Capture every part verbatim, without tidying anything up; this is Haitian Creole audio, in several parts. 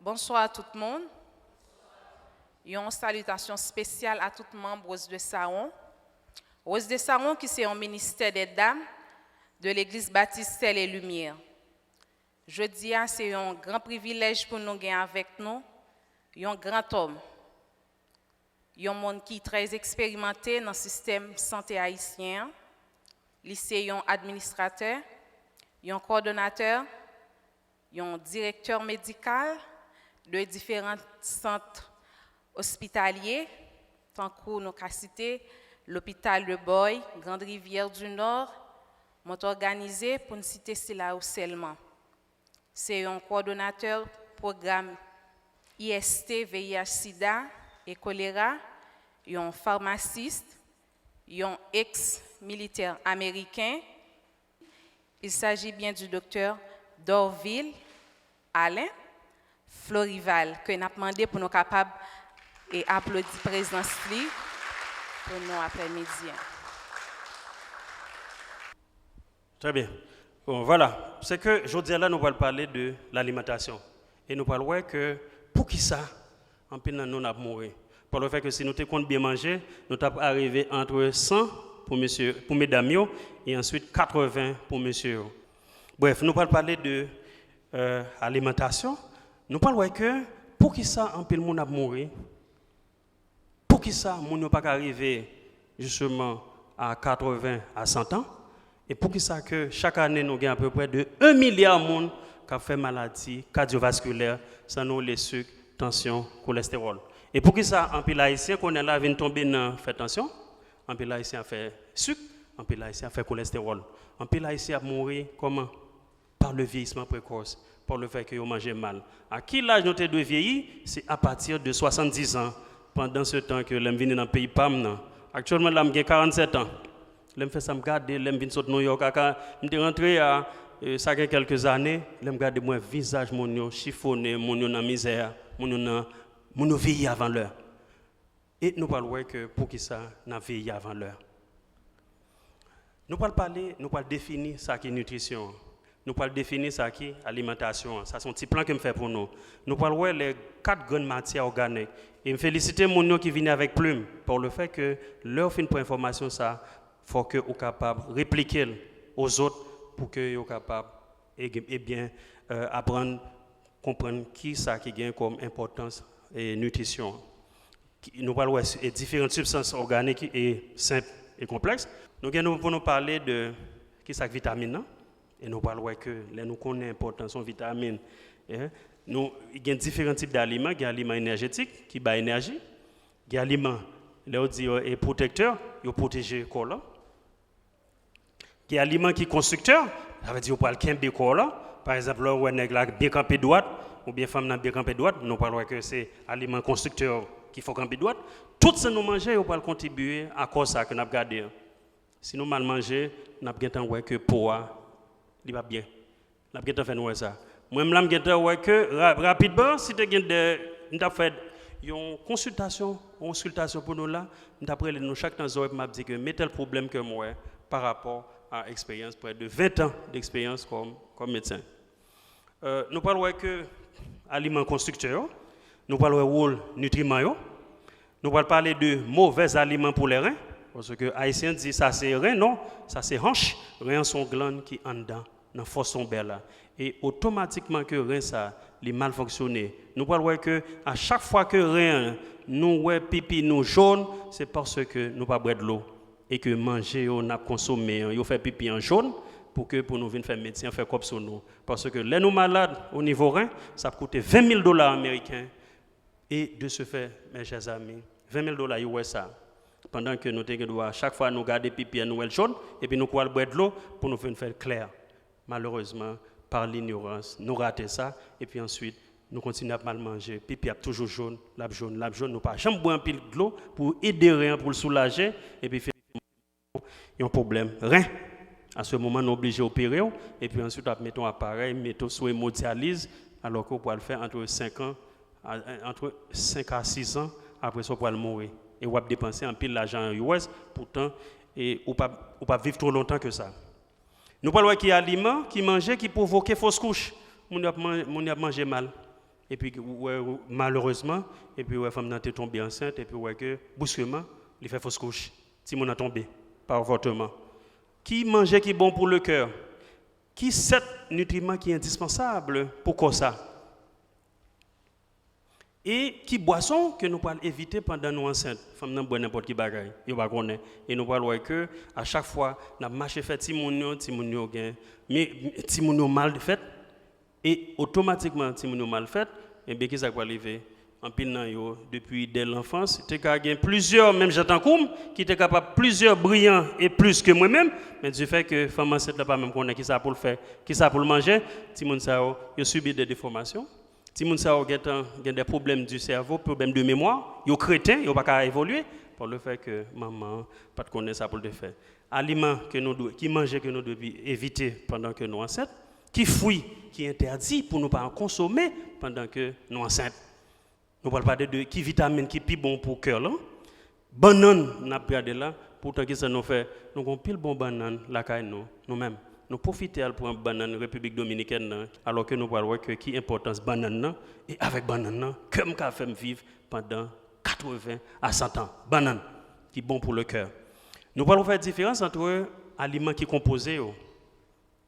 Bonswa tout moun. Yon salitasyon espesyal a tout manm Rose de Saron. Rose de Saron ki se yon ministè dè dam de Legliz Batis Sèl e Limyè. Jodi a, se yon gran privilèj pou nou gen avèk nou yon gran òm, yon moun ki trè eksperimante nan sistèm sante ayisyen an. Li se yon administratè, yon kowòdonatè, yon direktè medikal de diferan sant ospitalye, tankou nou ka site Lopital de Bòy, Grande Rivière du Nord, Mont Organisé, pou n site sila yo sèlman. Se yon kowòdonatè pwogram I S T V I H sida e kolera, yon famasis, yon eks militè ameriken. Il s'agit bien du doktè Dorvil Alain Florival, ke n ap mande pou nou kapab e aplodi prezans li pou nou aprèmidi an. Très bien. Bon, voilà. Se ke jodi a la, nou pral pale de lalimantasyon. E nou pral wè ke poukisa anpil nan nou n ap mouri. Par le fait que si nou te konn byen manje, nou t ap arive antre san pou mesye, pou medam yo, e answit katreven pou mesye yo. Bref, nou pral pale de euh, alimantasyon. Nou pral wè ke poukisa anpil moun ap mouri, poukisa moun yo pa ka rive jisteman a katreven a san an, e poukisa ke chak ane nou gen apeprè de yon milya moun k ap fè maladi kadyovaskilè, sa nou rele sik, tansyon, kolèstewòl. E poukisa anpil Ayisyen kounye a la vin tonbe nan fè tansyon, anpil Ayisyen ap fè sik, anpil Ayisyen ap fè kolèstewòl. Anpil Ayisyen ap mouri kòman? Par le vieillissement précoce, par le fait que yo manje mal. A ki laj nou te dwe vyeyi? Se apati de swasanndizan. Pandan se tan ke lè m vini nan peyi pa m nan, aktyèlman la m gen karannsèt an. Lè m fè sa m gade, lè m vin sot Nouyòk, aka m te rantre a, e, sa gen kèlke zane, lè m gade m wè vizaj moun yo chifonnen, moun yo nan mizè, moun yo nan, moun yo vyeyi avan lè. E nou pral wè ke poukisa n ap vyeyi avan lè. Nou pral pale, nou pral defini sa ki nitrisyon an. Nou pral defini sa ki alimantasyon an. Sa se yon ti plan ke m fè pou nou. Nou pral wè les quatre grandes matières organiques. E m felisite moun yo ki vini avèk plim. Par le fait que lè w fin pran enfòmasyon sa, fò ke ou kapab replike l aux autres pou ke yo kapab e, ebyen, euh, aprann konprann ki sa ki gen kòm enpòtans e nitrisyon an. Ki- Nou pral wè si- e diferan sibstans òganik e senp e konplèks. Nou gen nou pou nou pale de ki sa k vitamin nan. E nou pral wè ke lè nou konnen enpòtans yon vitamin, eh, nou gen diferan tip daliman, gen aliman enèjetik ki bay enèji, gen aliman, lè yo di yo e pwotektè, yo pwoteje kò lan. Gen aliman ki konstriktè, sa vle di yo pral kenbe kò w lan. Pa egzanp, lè w wè nèg la byen kanpe dwat, oubyen fanm nan byen kanpe dwat, nou pral wè ke se aliman konstriktè ki fè w kanpe dwat. Tout sa nou manje, yo pral kontribye a kò sa ke n ap gade an. Si nou mal manje, n ap gentan wè ke po a, li p ap byen. N ap gentan fè nou wè sa. Mwen menm la, m gentan wè ke ra- rapidman, si te gen de, m t ap fè yon konsiltasyon, yon konsiltasyon pou nou la, m t ap rele nou chak nan zòrèy pou m ap di ke men tèl pwoblèm ke m wè pa rapò a eksperyans, près de vingt ans d'expérience comme, comme médecin. Euh, nou pral wè ke aliman konstriktè yo, nou pral wè wòl nitriman yo, nou pral pale de movèz aliman pou lè ren, paske Ayisyen di sa se ren, non, sa se hanch, ren an se yon glann ki anndan nan fòs lonbè la. E otomatikman ke ren sa, li mal fonksyone. Nou pral wè ke a chak fwa ke ren an, nou wè pipi nou jòn, se paske nou pa bwè dlo. E ke manje yo n ap konsome an, yo fè pipi an jòn, pou ke pou nou vin fè medsen an fè kòb sou nou. Paske lè nou malad o nivo ren, sa ap koute ven mil dola ameriken. E de ce fait, mes chers amis, ven mil dola U S A. Pandan ke nou te gen dwa, chak fwa nou gade pipi an, nou wè l jòn, epi nou kou al bwè dlo pou nou vin fè l klè. Malerezman, par linyorans, nou rate sa, epi answit, nou kontinye ap mal manje. Pipi ap toujou jòn, l ap jòn, l ap jòn. Nou pa janm bwè anpil dlo pou ede ren an, pou l soulaje, epi fè yon pwoblèm ren. A se moman, nou oblije opere w, epi answit, w ap mete yon aparèy, mete w sou emodyaliz, alò ke w pral fè antre senk an, a- antre senk a sis an, apre sa, w pral mouri. E w ap depanse anpil lajan an U S, poutan, e ou p ap, ou p ap viv twò lontan ke sa. Nou pral wè ki aliman, ki manje ki pwovoke fos kouch. Moun yo ap man- moun yo ap manje mal. Epi ou wè, ou, malerezman, epi ou wè fanm nan te tonbe ansent, epi ou wè ke, brusquement, li fè fos kouch. Timoun nan tonbe, pa avòtman. Ki manje ki bon pou le kè? Ki sèt nitriman ki endispansab pou kò sa? E ki bwason ke nou pral evite pandan nou ansent? Fanm nan bwè nenpòt ki bagay, yo pa konnen. E nou pral wè ke a chak fwa n ap mache fè timoun yo, timoun yo gen, mi- timoun yo mal fèt, e otomatikman timoun yo mal fèt, enben ki sa k pral rive? Anpil nan yo, depi dè lanfans, te ka gen plizyè, menm jan tankou m, ki te kapab plizyè briyan e plis ke mwen menm, men di fè ke fanm ansent la pa menm konnen ki sa pou l fè, ki sa pou l manje, timoun sa yo, yo sibi de defòmasyon. Timoun sa yo gentan gen de pwoblèm di sèvo, pwoblèm de memwa, yo kreten, yo pa ka evolye, pa le fè ke manman an pa t konnen sa pou l te fè. Aliman ke nou dwe, ki manje ke nou dwe evite pandan ke nou ansent, ki fwi ki entèdi pou nou pa konsome pandan ke nou ansent. Nou pral pale de ki vitamin ki pi bon pou kè lan. Bannann n ap gade la, poutan ki sa nou fè? Nou gen pil bon bannann lakay nou, nou menm. Nou pwofite al pran bannann Repiblik Dominikèn nan, alò ke nou pral wè ke ki enpòtans bannann nan, e avèk bannann nan, kè m ka fè m viv pandan katreven a san tan. Bannann ki bon pou le kè. Nou pral fè diferans antre aliman ki konpoze yo.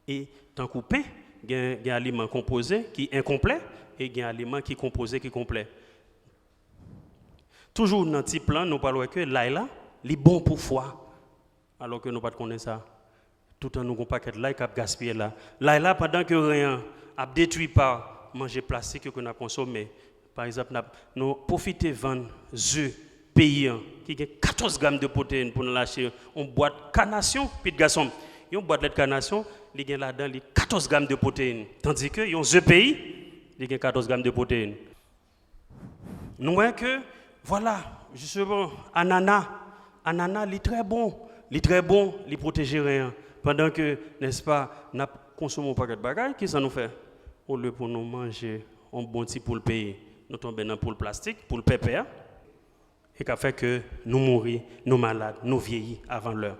E tankou pen, gen, gen aliman konpoze ki enkonplè, e gen aliman ki konpoze ki konplè. Toujou nan ti plan, nou pral wè ke lay la, li bon pou fwa. Alò ke nou pa t konnen sa. Toutan nou gon pakèt lay k ap gaspiye la. Lay la, pandan ke ren an ap detwi pa manje plastik yo ke n ap konsome, pa egzanp, n ap, nou pwofite vann ze peyi an, ki gen katòz gram de pwoteyin pou n al achte yon bwat kanasyon, pitit gason m. Yon bwat lèt kanasyon, li gen ladan li katòz gram de pwoteyin. Tandike yon ze peyi, li gen katòz gram de pwoteyin. Nou wè ke, vwala, jisteman, anana, anana, li trè bon. Li trè bon, li pwoteje ren an. Pandan ke, nèspa, n ap konsome yon pakèt bagay, kisa nou fè? Olye pou nou manje yon bon ti poul peye, nou tonbe nan poul plastik, poul pèpè a, e k ap fè ke nou mouri, nou malad, nou vyeyi avan lè.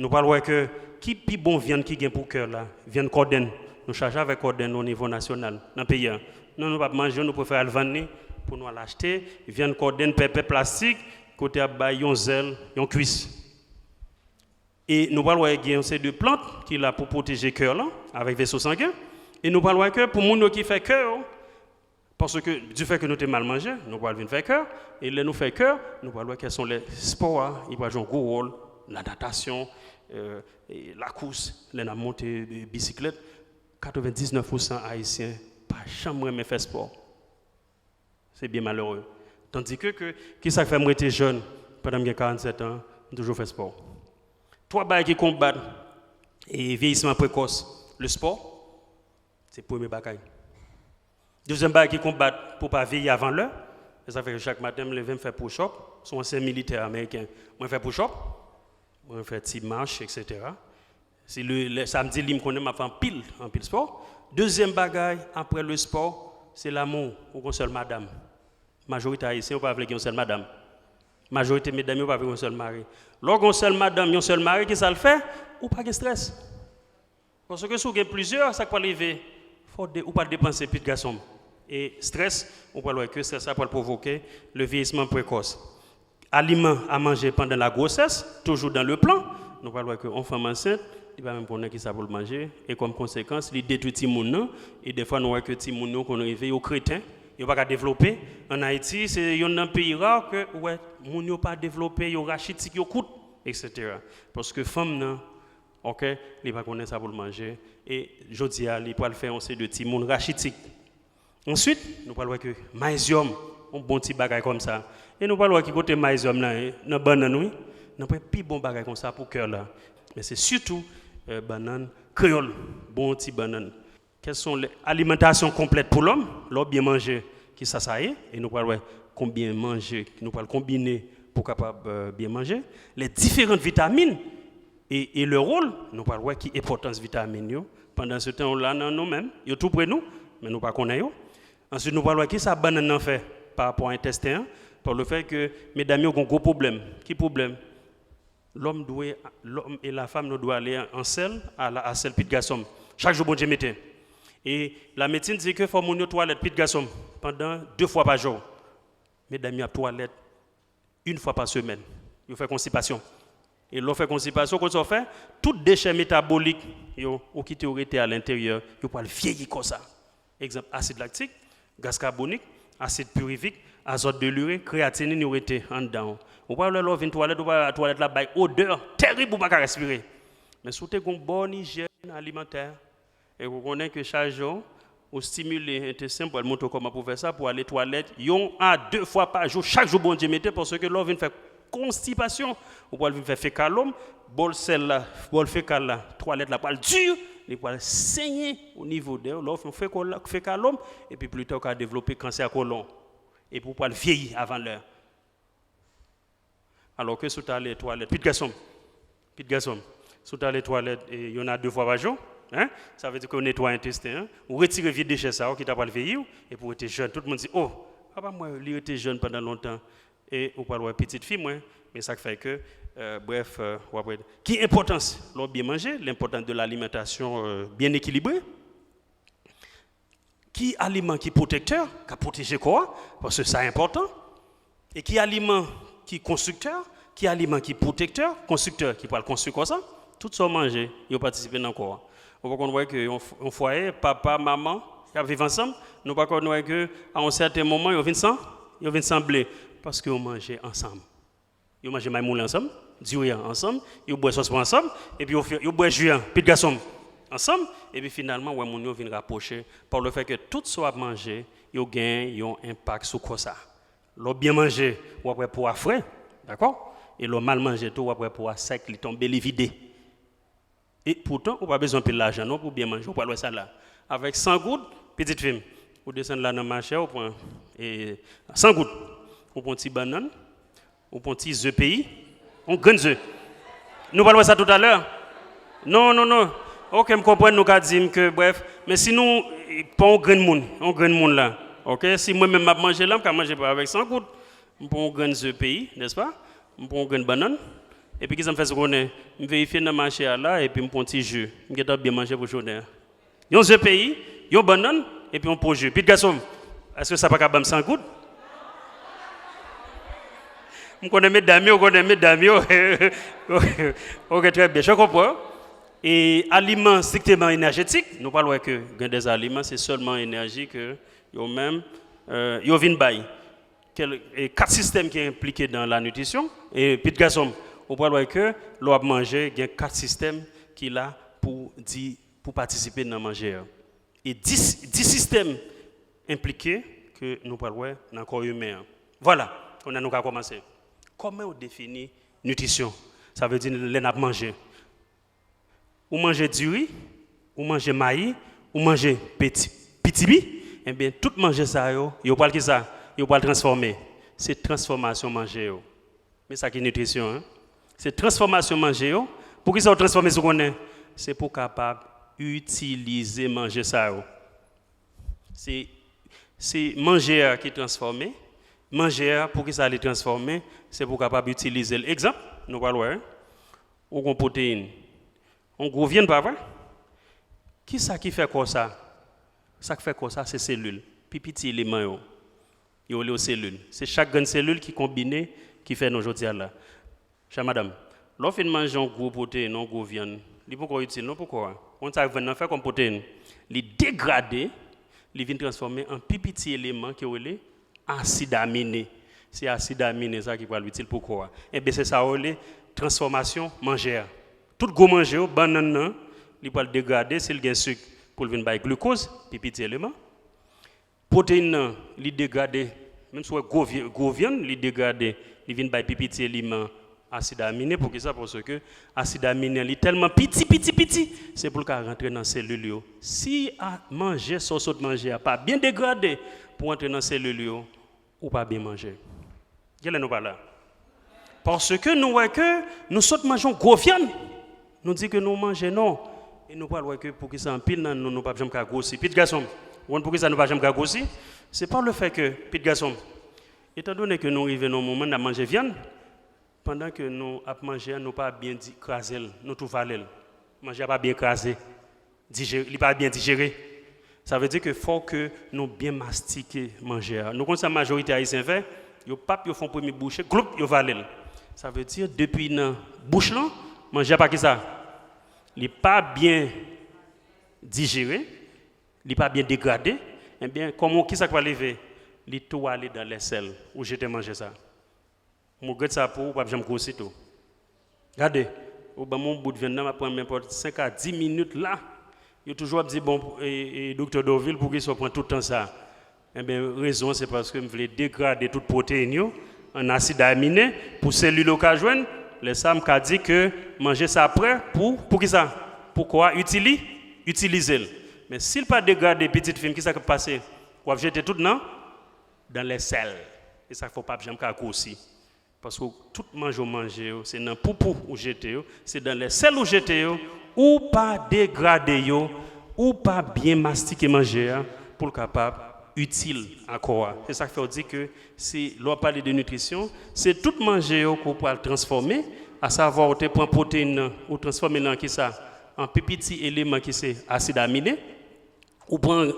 Nou pral wè ke ki pi bon vyann ki gen pou kè la, vyann kodenn. Nou chaje avèk kodenn o nivo nasyonal, nan peyi a. Non, nou p ap manje, nou prefere al vann li pou nou al achte vyann kodenn pèpè plastik, kote y ap bay yon zèl, yon kwis. E nou pral wè gen yon seri de plant ki la pou pwoteje kè lan, avèk veso sangen. E nou pral wè ke pou moun yo ki fè kè yo, paske di fè ke nou te mal manje, nou pral vin fè kè. E lè nou fè kè, nou pral wè kèlsonlè spò a, li pral jwe yon gwo wòl, la natasyon, euh, e lakous, lè n ap monte, e, bisiklèt. Katrevendiznèf pousan Ayisyen pa janm renmen fè spò. Se byen malere. Tandike ke, ki sa k fè m rete jèn pandan m gen karannsèt an, m toujou fè spò. Twa bagay ki konbat, e, vyeyisman prekòs, le spò, se premye bagay. Dezyèm bagay ki konbat pou pa vyeyi avan lè, se sa k fè ke chak maten m leve m fè push-up, se yon ansyen militè ameriken, mwen fè push-up, mwen fè ti mach, etsetera. Se le, le samdi li m konnen m ap fè anpil, anpil spò. Dezyèm bagay, apre le spò, se lamou. Ou gen yon sèl madanm. Majorite Ayisyen yo pa vle gen yon sèl madanm. Majorite medam yo pa vle gen yon sèl mari. Lè w gen yon sèl madanm, yon sèl mari, ki sa l fè? Ou pa gen strès. Paske si w gen plizyè, sa k pral rive? Fò de, ou pral depanse, pitit gason m. E strès, ou pral wè ke strès la pral pwovoke le vieillissement précoce. Aliman a manje pandan la gwosès, toujou dan le plan, nou pral wè ke yon fanm ansent, li pa menm konnen ki sa pou l manje, e kòm konsekans, li detwi timoun nan, e defwa nou wè ke timoun yo konn rive, yo kreten, yo pa ka devlope. Ann Ayiti, se yonn nan peyi ra ke ou wè moun yo pa devlope, yo rachitik, yo kout, etsetera. Paske fanm nan, oke, li pa konnen sa pou l manje, e jodi a, li pral fè yon seri de timoun rachitik. Answit, nou pral wè ke mayezyòm, yon bon ti bagay kòmsa. E nou pral wè ki kote mayezyòm nan ye, nan bannann, wi. Nan pwen pi bon bagay konsa pou kè la. Men se sitou, eh, bannann kreyòl, bon ti bannann. Kèlsonlè alimantasyon konplèt pou lòm, lè w byen manje, kisa sa ye? E nou pral wè konbyen manje nou pral konbine pou kapab, eh, byen manje. Les différentes vitamines et, et leur rôle, nou pral wè ki enpòtans vitamin yo. Pandan se tan, yo la nan nou menm, yo tou pre nou, men nou pa konnen yo. Answit, nou pral wè kisa bannann nan fè pa rapò a entesten an, pa le fè ke medam yo gen gwo pwoblèm. Ki pwoblèm? Lòm dwe, lòm e lafam, nou dwe ale an sèl, a la, a sèl, pitit gason m. Chak jou Bondye mete. E lamedsin di ke fò moun yo twalèt, pitit gason m. pandan de fwa pa jou. Medam yo ap twalèt yon fwa pa semèn. Yo fè konstipasyon. E lè w fè konstipasyon, konn sa w fè? Tout dechè metabolik yo, ou kite yo rete alenteryè, yo pral vyeyi kò sa. Egzanp, asid laktik, gaz kabonik, asid pirivik, azòt delire, kreyatinin, yo rete anndan w. Ou pral wè lè w vin twalèt, ou pral wè twalèt la bay odè tèrib, ou pa ka respire. Men si w te gen yon bòn ijyèn alimantè, e ou konnen ke chak jou ou stimile entesten, m pral montre w kòman pou w fè sa, pou w ale twalèt yon a de fwa pa jou, chak jou Bondye mete, paske lè w vin fè konstipasyon, ou pral vin fè fekalòm, bòl sèl la, bòl fekal la, twalèt la pral di, li pral senyen o nivo de, lè w fè yon fekal-, fekalòm, epi pita w ka devlope kansè kolon. Epi w pral vyeyi avan lè. Alò ke si w t ale twalèt, pitit gason m, pitit gason m, si w t ale twalèt e, youn a de fwa pa jou, hein, sa vle di ke w netwaye entesten an, ou retire vye dechè sa yo ki ta pral vyeyi w, epi w rete jèn. Tout moun di, "Oh, papa mwen, li rete jèn pandan lontan." E ou pral wè pitit fi mwen, men sa k fè ke, euh, brèf, euh, w ap wè. Ki enpòtans lè w byen manje, l'importance de l'alimentation, euh, bien équilibrée. Ki aliman ki pwotektè, ka pwoteje kò a, paske sa enpòtan. E ki aliman ki konstriktè, ki aliman ki pwotektè, konstriktè ki pral konstwi kò sa, tout sa w manje, yo patisipe nan kò a. Ou pa konn wè ke yon, yon fwaye, papa, manman, y ap viv ansanm, nou pa konn wè ke a yon sèten moman, yo vin san, yo vin sanble, paske yo manje ansanm. Yo manje may moulen ansanm, diri an ansanm, yo bwè sòs pwa ansanm, epi yo fè, yo bwè ji an, pitit gason m, ansanm, epi finalman, wè moun yo vin rapwoche, pa le fè ke tout sa w ap manje, yo gen yon enpak sou kò sa. Lè w byen manje, w ap wè po a fre, dakò? E lè w mal manje tou, w ap wè po a sèk, li tonbe, li vide. E poutan, ou pa bezwen anpil lajan non pou byen manje. Ou pral wè sa la. Avèk san goud, pitit fi m, ou desann la nan mache a, ou pran e, san goud. Ou pran ti bannann, ou pran ti ze peyi, yon grenn ze. Nou pral wè sa toutalè. Non, non, non. Ok, m konprann nou ka di m ke, brèf, men si nou, e, pa yon grenn moun, yon grenn moun la, ok, si mwen menm m ap manje la, m ka manje pa avèk san goud. M pran yon grenn ze peyi, nèspa? M pran yon grenn bannann. Epi kisa m fè sou konnen? M verifye nan mache a la, epi m pran ti ji. M gentan byen manje pou jounen an. Yon ze peyi, yon bannann, epi yon po ji. Pitit gason m, èske sa pa ka ban m san goud? M konnen medam yo, ou konnen medam yo. Ok, trè byen. Je konpran. E aliman strikteman enèjetik, nou pral wè ke gen de aliman, se sèlman enèji ke yo menm, euh, yo vin bay. Kèl, e, kat sistèm ki enplike nan la nitrisyon, e, pitit gason m, ou pral wè ke lè w ap manje, gen kat sistèm ki la pou di, pou patisipe nan manje a. E dis, dis sistèm enplike ke nou pral wè nan kò imen an. Vwala, kounye a nou ka kòmanse. Kòman yo defini nitrisyon? Sa vle di lè n ap manje. Ou manje diri, ou manje mayi, ou manje peti-, pitimi, enben, tout manje sa yo, yo pral kisa? Yo pral transfòme. Se transfòmasyon manje yo. Men sa ki nitrisyon an. Se transfòmasyon manje yo. Poukisa yo transfòme si w konnen? Se pou w kapab itilize manje sa yo. Se, se manje a ki transfòme. Manje a, poukisa li transfòme? Se pou w kapab itilize l. Egzanp, nou pral wè, wi. Ou gon pwoteyin. Yon gwo vyann, pa vre? Kisa ki fè kò sa? Sa k fè kò sa, se selil. Pi piti eleman yo. Yo rele yo selil. Se chak grenn selil ki konbine, ki fè nou jodi a la. Chè madanm, lè w fin manje yon gwo pwoteyin, yon gwo vyann, li poko itil non pou kò a. Ou konn sa vyann nan fè kòm pwoteyin? Li degrade, li vin transfòme an pi piti eleman ke yo rele asid amine. Se asid amine sa ki pral itil pou kò a. Enben, se sa yo rele transfòmasyon manje a. Tout gwo manje yo, bannann nan, li pral degrade si l gen sik pou l vin bay glikoz, pi piti eleman. Pwoteyin nan, li degrade, menm si w wè gwo vye-, gwo vyann, li degrade, li vin bay pi piti eleman asid amine. Poukisa? Paske asid amine an, li tèlman piti, piti, piti, se pou l ka rantre nan selil yo. Si a, manje sa w sot manje a pa byen degrade pou antre nan selil yo, ou pa byen manje. Genlè nou pa la. Paske nou wè ke nou sot manje yon gwo vyann. Nou di ke nou manje non. E nou pral wè ke poukisa anpil nan nou, nou p ap janm ka gwosi. Pitit gason m, ou konn poukisa nou pa janm ka gwosi? Se pa le fè ke, pitit gason m, etandone ke nou rive nan yon moman n ap manje vyann, pandan ke nou ap manje a, nou pa byen di-, kraze l, nou tou vale l. Manje a pa byen kraze. Dijere, li pa byen dijere. Sa vle di ke fò ke nou byen mastike manje a. Nou konn sa majorite Ayisyen fè, yo pap, yo fè yon premye bouche, gloup, yo vale l. Sa vle di depi nan bouch lan, manje a pa ki sa? Li pa byen dijere, li pa byen degrade, ebyen, kòman, kisa k pral rive? Li tou ale dan lèsèl, ou jete manje sa. M regrèt sa pou ou, ou p ap janm gwosi tou. Gade, ou ban m yon bout vyann nan, m ap pran nenpòt senk a dis minit la. Yo toujou ap di, bon, e, e, Doktè Dorvil, poukisa w pran tout tan sa? Ebyen, rezon an, se paske m vle degrade tout pwoteyin yo an asid amine pou selil yo ka jwenn. Lè sa, m ka di ke manje sa prè pou, pou ki sa? Pou kò a itili, itilize l. Men si l pa degrade, pitit fi m, kisa k ap pase? W ap jete tout nan, dan lèsèl. E sa k fè w p ap janm ka gwosi. Paske tout manje w manje yo, se nan poupou ou jete yo, se dan lèsèl ou jete yo, ou pa degrade yo, ou pa byen mastike manje a pou l kapab itil a kò a. Se sa k fè w di ke se, lè w ap pale de nitrisyon, se tout manje yo ke w pral transfòme, asavwa ou te pran pwoteyin nan, ou transfòme l an kisa? An pi piti eleman ki se asid amine. Ou pran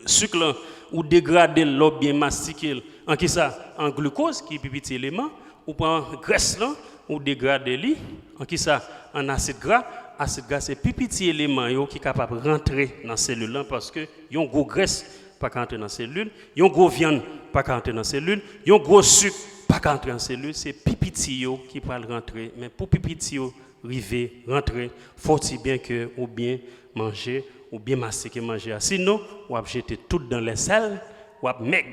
sik lan, ou degrade l, lè w byen mastike l, an kisa? An glikoz, ki pi piti eleman. Ou pran grès lan, ou degrade li, an kisa? An asid gra. Asid gra se pi piti eleman yo ki kapab rantre nan selil lan, paske yon gwo grès pa ka rantre nan selil, yon gwo vyann pa ka rantre nan selil, yon gwo sik pa ka rantre nan selil, se pi piti yo ki pral rantre. Men pou pi piti yo rive rantre, fò ti byen ke ou byen manje, ou byen mastike manje a. Sinon, w ap jete tout dan lèsèl, w ap mèg.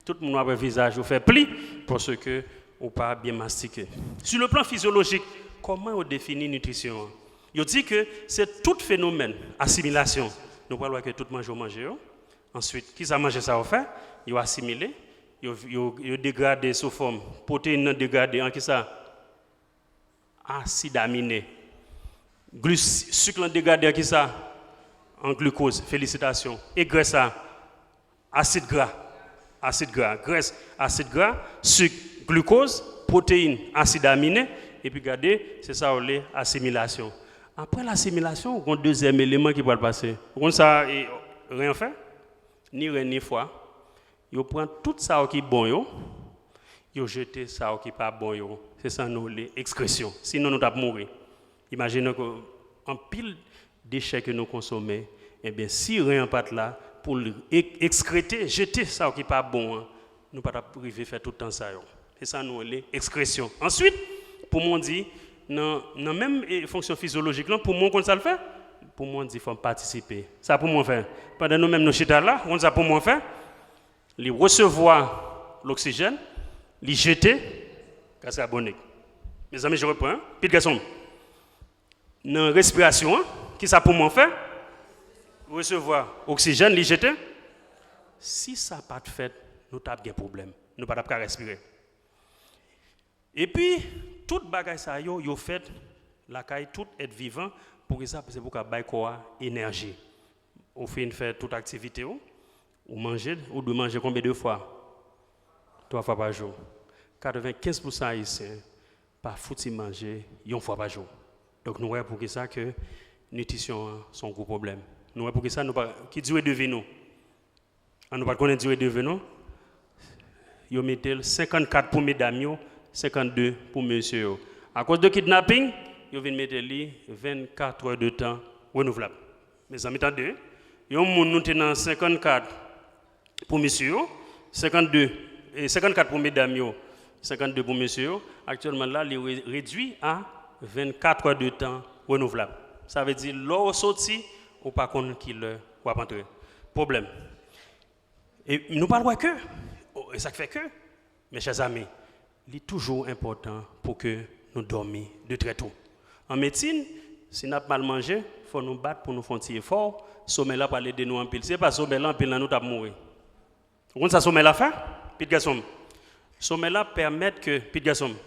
Tout moun w ap wè vizaj ou fè pli, paske ou pa byen mastike. Sou le plan fizyolojik, kòman yo defini nitrisyon an? Yo di ke se tout fenomèn asimilasyon. Nou pral wè ke tout manje w manje yo. Answit, kisa manje sa yo fè? Yo asimile, yo, yo, yo degrade sou fòm, pwoteyin nan degrade an kisa? Asid amine. Glis-, sik lan degrade an kisa? An glikoz. Felisitasyon. E grès la? Asid gra. Asid gra. Grès, asid gra, sik, glikoz, pwoteyin, asid amine. Epi gade, se sa yo rele asimilasyon. Apre lasimilasyon, ou gen yon dezyèm eleman ki pral pase. Ou konn sa, e, ren an fè? Ni ren ni fwa. Yo pran tout sa yo ki bon yo, yo jete sa yo ki pa bon yo. Se sa nou rele ekskresyon. Sinon, nou t ap mouri. Imajine ke anpil dechè ke nou konsome, ebyen, si ren an pa t la pou l ek-, ekskrete, jete sa yo ki pa bon an, nou pa t ap rive fè tout tan sa yo. Se sa nou rele ekskresyon. Answit, poumon di, nan, nan menm, e, fonksyon fizyolojik lan, poumon konn sa l fè? Poumon di, fò m patisipe. Sa poumon fè? Pandan nou menm nou chita la, ou konn sa poumon fè? Li resevwa loksijèn, li jete gaz kabonik. Mezanmi, je reprends, hein? Pitit gason m. Nan respirasyon an, kisa poumon fè? Resevwa oksijèn, li jete. Si sa pa t fèt, nou t ap gen pwoblèm. Nou pa t ap ka respire. Epi, tout bagay sa yo, yo fèt lakay tout èt vivan. Poukisa? Se pou ka bay kò a enèji. Ou fin fè tout aktivite w, ou manje, ou dwe manje konbyen de fwa? Twa fwa pa jou. Katrevenkenz pousan Ayisyen pa fouti manje yon fwa pa jou. Donk, nou wè poukisa ke nitrisyon an se yon gwo pwoblèm. Nou wè poukisa nou pa, ki dire de vi nou? An, nou pa t konnen dire de vi nou? Yo mete l senkannkat pou medam yo, senkannde pou mesye yo. Akoz de kidnaping, yo vin mete li vennkat è de tan renouvlab. Mezanmi, tande, wi. Yon moun nou te nan senkannkat pou mesye yo, senkannde, e senkannkat pou medam yo, senkannde pou mesye yo, aktyèlman la, li re-, redwi a vennkat è de tan renouvlab. Sa vle di, lè w soti, ou pa konn ki lè w ap antre. Pwoblèm. E nou pral wè ke, e sa k fè ke, mes chers amis, li toujou enpòtan pou ke nou dòmi de trè to. An medsin, si n ap mal manje, fò nou bat pou nou fè yon ti efò. Somèy la pral ede nou anpil. Si se pa somèy la, anpil nan nou t ap mouri. Ou konn sa somèy la fè? Pitit gason m. Somèy la pèmèt ke, pitit gason m,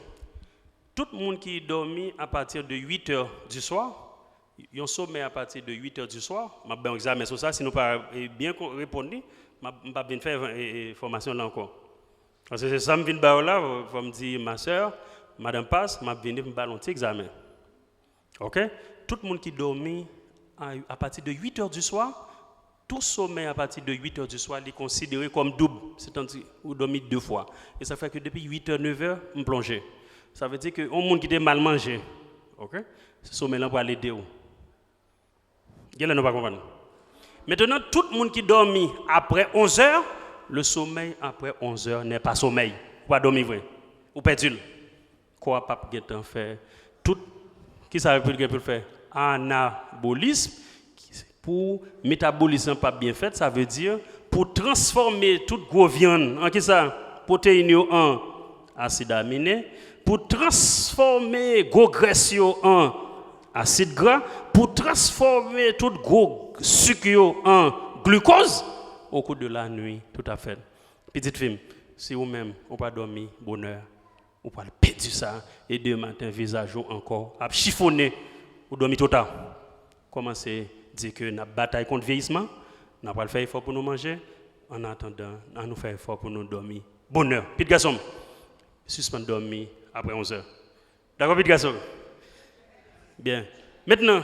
tout moun ki dòmi apati de uit è di swa, yon somèy apati de uit è di swa, m ap bay yon egzamen sou sa, si nou pa, e, byen ko-, reponn li, m ap, m p ap vin fè, e, e, fòmasyon la ankò. Paske se sa m vin ba yo la, fò m di, ma sè, madanm pas, m ap vini pou m ba l yon ti egzamen. Oke? Tout moun ki dòmi a, apati de uit è di swa, Tout somèy apati de uit è di swa, li konsidere kòm doub. Sètadi, ou dòmi de fwa. E sa fè ke depi uit è, nèf è, m plonje. Sa vle di ke yon moun ki te mal manje, ok? Se somèy lan pral ede w. Genlè nou pa konprann. Mentnan, tout moun ki dòmi apre onz è, le sommeil après onze heures n'est pas sommeil. Ou pa dòmi vre. Ou pèdi l. Kò a p ap gentan fè tout. Kisa l gen pou l fè? Anabolism. Pou metabolism lan p ap byen fèt, sa vle di pou transfòme tout gwo vyann an kisa? Pwoteyin yo an asid amine. Pou transfòme gwo grès yo an asid gra. Pou transfòme tout gwo sik yo an glikoz. Au cours de la nuit, tout à fait. Pitit fi m, si ou menm ou pa dòmi bonè, ou pral pèdi sa, e demen maten vizaj ou ankò ap chifonnen, ou dòmi twò ta. Kòmanse di ke n ap batay kont vyeyisman, n ap pral fè efò pou nou manje, an atandan, ann nou fè efò pou nou dòmi bonè. Pitit gason m, sispann dòmi apre onz è. Dakò, pitit gason m? Byen. Mentnan,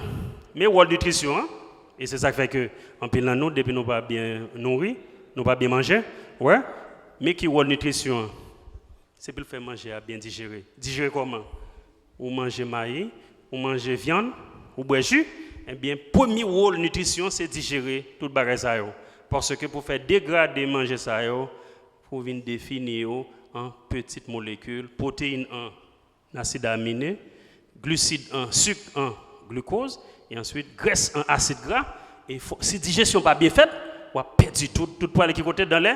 men wòl nitrisyon an, e se sa k fè ke anpil nan nou, depi nou pa byen nouri, nou pa byen manje, wè, men ki wòl nitrisyon an? Se pou l fè manje a byen dijere. Dijere kòman? Ou manje mayi, ou manje vyann, ou bwè ji, ebyen, premye wòl nitrisyon, se dijere tout bagay sa yo. Paske pou fè degrade manje sa yo, pou vin defini yo an pitit molekil, pwoteyin an asid amine, glisid an sik an glikoz, e answit grès an asid gra. E fò, si dijesyon pa byen fèt, w ap pèdi tout, tout prale ki kote? Dan lè,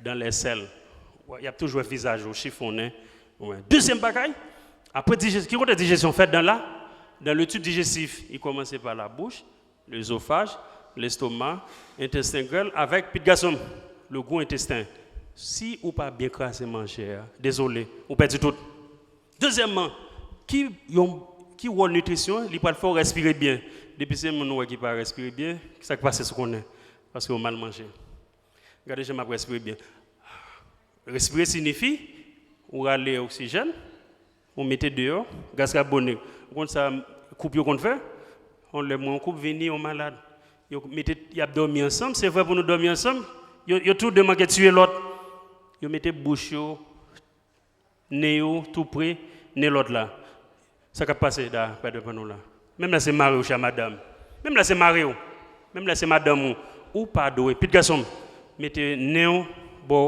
dan lè sèl. Y ap toujou wè vizaj ou chifonnen. Dezyèm bagay, apre dijesyon, ki kote dijesyon fèt? Dan la, dan le tube digestif, li kòmanse pa labouch, lezofaj, lestoma, entesten grèl, avèk, pitit gason m, le gwo entesten. Si ou pa byen kraze manje a, dezole, ou pèdi tout. Dezyèmman, ki, yon, ki wòl nitrisyon? Li pral fè w respire byen. Depi se moun ou wè ki pa respire byen, sa k pase sou konnen? Paske ou mal manje. Gade jan m ap respire byen. Respire siyifi ou rale oksijèn, ou mete deyò gaz kabonik. Ou konn sa koup yo konn fè? Yon lè mwen yon koup vini, yon malad. Yo mete, y ap dòmi ansanm, se vre pou nou dòmi ansanm. Yo, yo tou de manke tiye lòt. Yo mete bouch yo, nen yo tou pre nen lòt la. Sa k ap pase la, pa devan nou la? Menm lè se mari w, chè madanm. Menm lè se mari w. Menm lè se madanm ou. Ou pa dwe, pitit gason m, mete nen w bò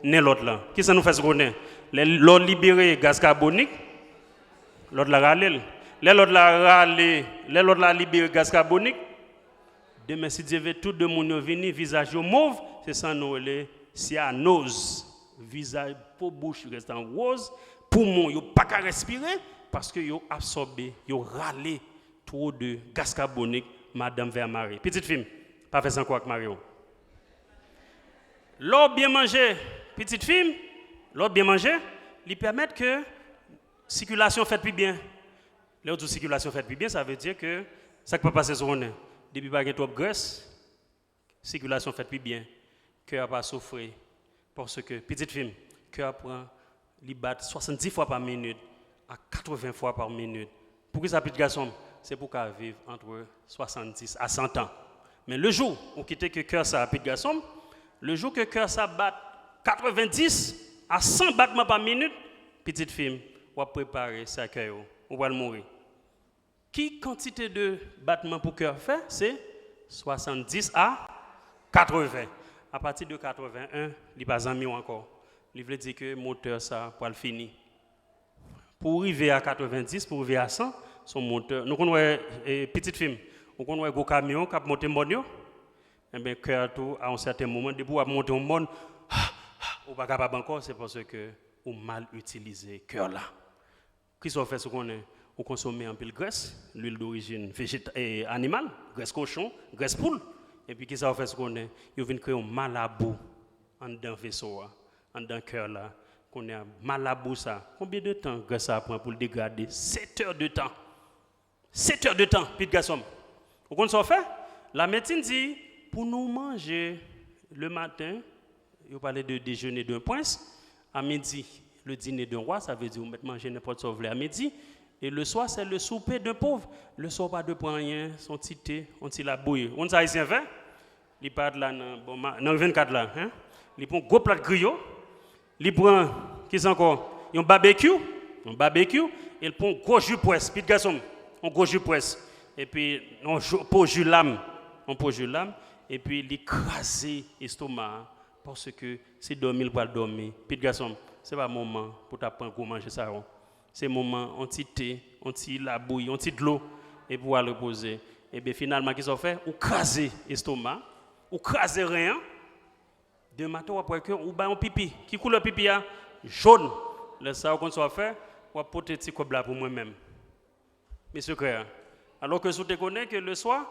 nen lòt la. Kisa nou fè sou konnen? Lè lò libere gaz kabonik, lòt la rale l. Lè lòt la rale, lè lòt la libere gaz kabonik, demen, si Dye ve, tou de moun yo vini, vizaj yo mov, se sa nou rele syanoz. Vizaj, po bouch restan wòz, poumon yo pa ka respire, paske yo absòbe, yo rale two de gaz kabonik, madanm vè a mari. Pitit fi m, pa fè san kò ak mari w. Lè w byen manje, pitit fi m, lè w byen manje, li pèmèt ke sikilasyon fèt pi byen. Lè yo di w sikilasyon fèt pi byen, sa vle di ke sa k pa pase sou konnen. Depi pa gen twòp grès, sikilasyon fèt pi byen. Kè a pa soufri. Paske, pitit fi m, kè a pran, li bat swasanndis fwa pa minit a katreven fwa pa minit. Poukisa, pitit gason m? Se pou w ka viv antre swasanndis a san tan. Men le jou ou kite ke kè sa, pitit gason m, le jou ke kè sa bat katrevendis a san batman pa minit, pitit fi m, w ap prepare sèkèy ou. Ou pral mouri. Ki kantite de batman pou kè fè? Se swasanndis a katreven. Apati de katreven en, li pa zanmi w ankò. Li vle di ke motè sa pral fini. Pou w rive a katrevendis, pou w rive a san, se yon motè. Nou konn wè, e, pitit fi m, ou konn wè gwo kamyon k ap monte mòn yo? Enben, kè a tou, a yon sèten moman, depi w ap monte yon mòn, ou pa kapab ankò, se paske ou mal itilize kè la. Kisa w fè sou konnen? Ou konsome anpil grès, lwil dorijin vejeta-, e, animal, grès kochon, grès poul. Epi kisa w fè sou konnen? Yo vin kreye yon malabou anndan veso a, anndan kè la. Kounye a, malabou sa, konbyen de tan grès sa pran pou l degrade? Sèt è de tan. Sèt è de tan, pitit gason m. Ou konn sa w fè? Lamedsin di, pou nou manje le maten, yo pale de déjeuner d'un prince, à midi, le dîner d'un roi, sa vle di ou mèt manje nenpòt sa w vle a midi, e le soir, c'est le souper d'un pauvre. Leswa, w pa dwe pran anyen, se yon ti te, yon ti labouyi. Ou konn sa Ayisyen fè? Li parèt la nan bon, nan vennkat la, hein? Li pran yon gwo plat griyo. Li pran, kisa ankò? Yon babekyou. Yon babekyou. E li pran yon gwo ji pwès. Pit gason m. Yon gwo ji pwès. Epi, yon po ji lam. Yon po ji lam. Epi, li kraze estoma a. Paske se dòmi li pral dòmi. Pit gason m. Se pa moman pou ta pran gwo manje sa yo. Se moman, yon ti te, yon ti labouyi, yon ti dlo. Epi w al repoze. Ebyen, finalman, kisa w fè? Ou kraze estoma. Ou kraze ren an. Demen maten, w ap wè ke ou bay yon pipi. Ki koulè pipi a? Jòn. Lè sa a, ou konn sa w ap fè? W ap pote ti kòb la pou mwen menm. Men sekrè a. Alò ke si w te konnen ke leswa,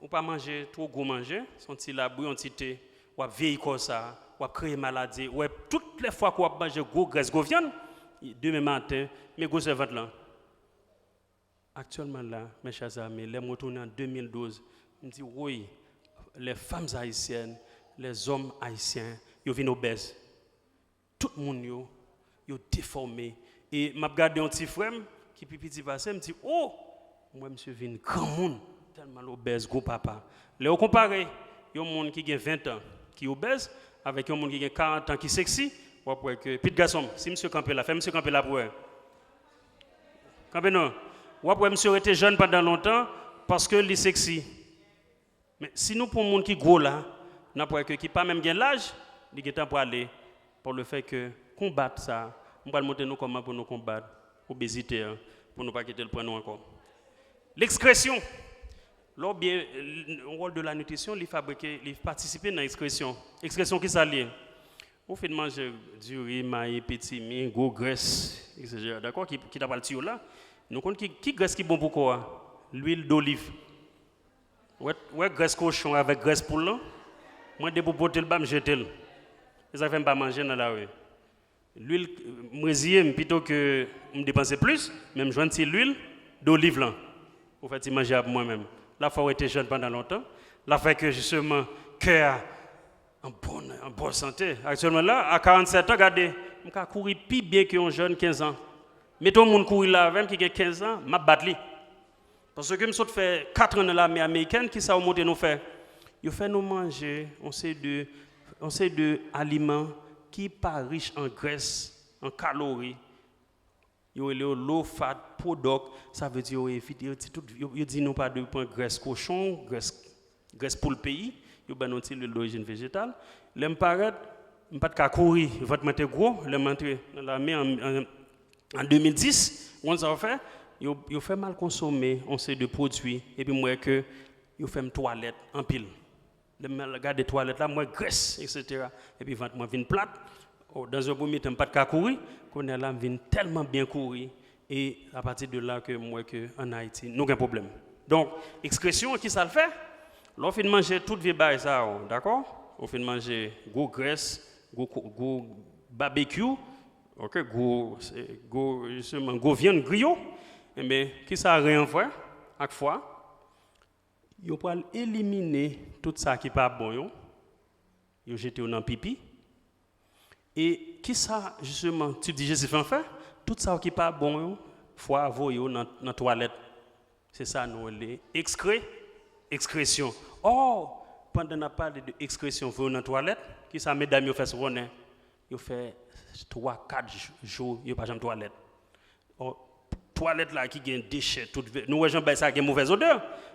ou pa manje two gwo manje, se yon ti labouyi, yon ti te, w ap vyeyi kò sa, w ap kreye maladi. Ou wè, tout lè fwa ke w ap manje gwo grès, gwo vyann, demen maten, men gwosè vant lan. Aktyèlman la, mes chers amis, lè m retounen an de mil douz, m di, woy, les femmes haïtiennes, les hommes haïtiens, yo vin obèz. Tout moun yo, yo defòme. E m ap gade yon ti frè m ki pi piti pase m, m di, o, m wè misye vin granmoun, tèlman l obèz, gwo papa. Lè w konpare yon moun ki gen ven tan ki obèz avèk yon moun ki gen karant an ki seksi, w ap wè ke, pit gason m, si misye kanpe la, fè misye kanpe la pou wè. Kanpe non. W ap wè misye rete jèn pandan lontan paske li seksi. Men si nou pran moun ki gwo la, n ap wè ke ki pa menm gen laj, li gentan prale pa le fè ke konbat sa, m pral montre nou kòman pou nou konbat obezite an, pou nou pa kite l pran nou ankò. L'excrétion. Lè w byen, wòl de la nutrition, li fabrike, li patisipe nan ekskresyon. Ekskresyon ki sa l ye? Ou fin manje diri, mayi, pitimi, gwo grès, et cetera. Dakò? Ki, ki ta pral tiye w la. Nou konn ki, ki grès ki bon pou kò a? Lwil doliv. Wè, wè grès kochon avèk grès poul lan? Mwen, depi w pote l ba m, jete l. Se sa k fè m pa manje nan lari. Lwil, m reziye m pito ke m depanse plis, men m jwenn ti lwil doliv lan. Ou fè ti manje a pou mwen menm. L ap fè w rete jèn pandan lontan. L ap fè ke, jisteman, kè a an bon, an bon sante. Aktyèlman la, a karannsèt an, gade, m ka kouri pi byen ke yon jèn kenz an. Mete yon moun kouri la avè m ki gen kenz an, m ap bat li. Paske m sot fè kat an nan lame amerikèn, kisa yo montre nou fè? Yo fè nou manje yon seri de, yon seri de aliman ki pa rich an grès, an kalori. Yo rele yo low fat product, sa vle di yo evite, yo di tout, yo, yo di nou pa dwe pran grès kochon, grès, grès poul peyi, yo ban nou ti lwil dorijin vejetal. Lè m parèt, m pa t ka kouri, vant mwen te gwo, lè m antre nan lame an, an, an de mil dis, ou konn sa yo fè? Yo, yo fè m al konsome yon seri de pwodui, epi m wè ke yo fè m twalèt anpil. Lè m al gade twalèt la, m wè grès, et cetera. Epi vant mwen vin plat. O, dans un premier temps, m pa t ka kouri. Kounye a la, m vin tèlman byen kouri. E apati de la ke m wè ke ann Ayiti, nou gen pwoblèm. Donk, ekskresyon an, ki sa l fè? Lè w fin manje tout vye bagay sa yo, dakò? Ou fin manje gwo grès, gwo, ko- gwo babekyou, oke, gwo, se- gwo, jisteman, gwo vyann griyo, enben, ki sa ren an fè ak fwa? Yo pral elimine tout sa ki pa bon yo, yo jete yo nan pipi. E ki sa, jisteman, tib dijestif lan fè? Tout sa yo ki pa bon yo, fwa a voye yo nan, nan twalèt. Se sa nou rele ekskre, ekskresyon. Ò, pandan n ap pale de ekskresyon, voye yo nan twalèt, ki sa medam yo fè sou konnen? Yo fè twa, kat jou, yo pa janm twalèt. Ò, twalèt la ki gen dechè, tout vè, nou wè jan bagay sa gen movèz odè,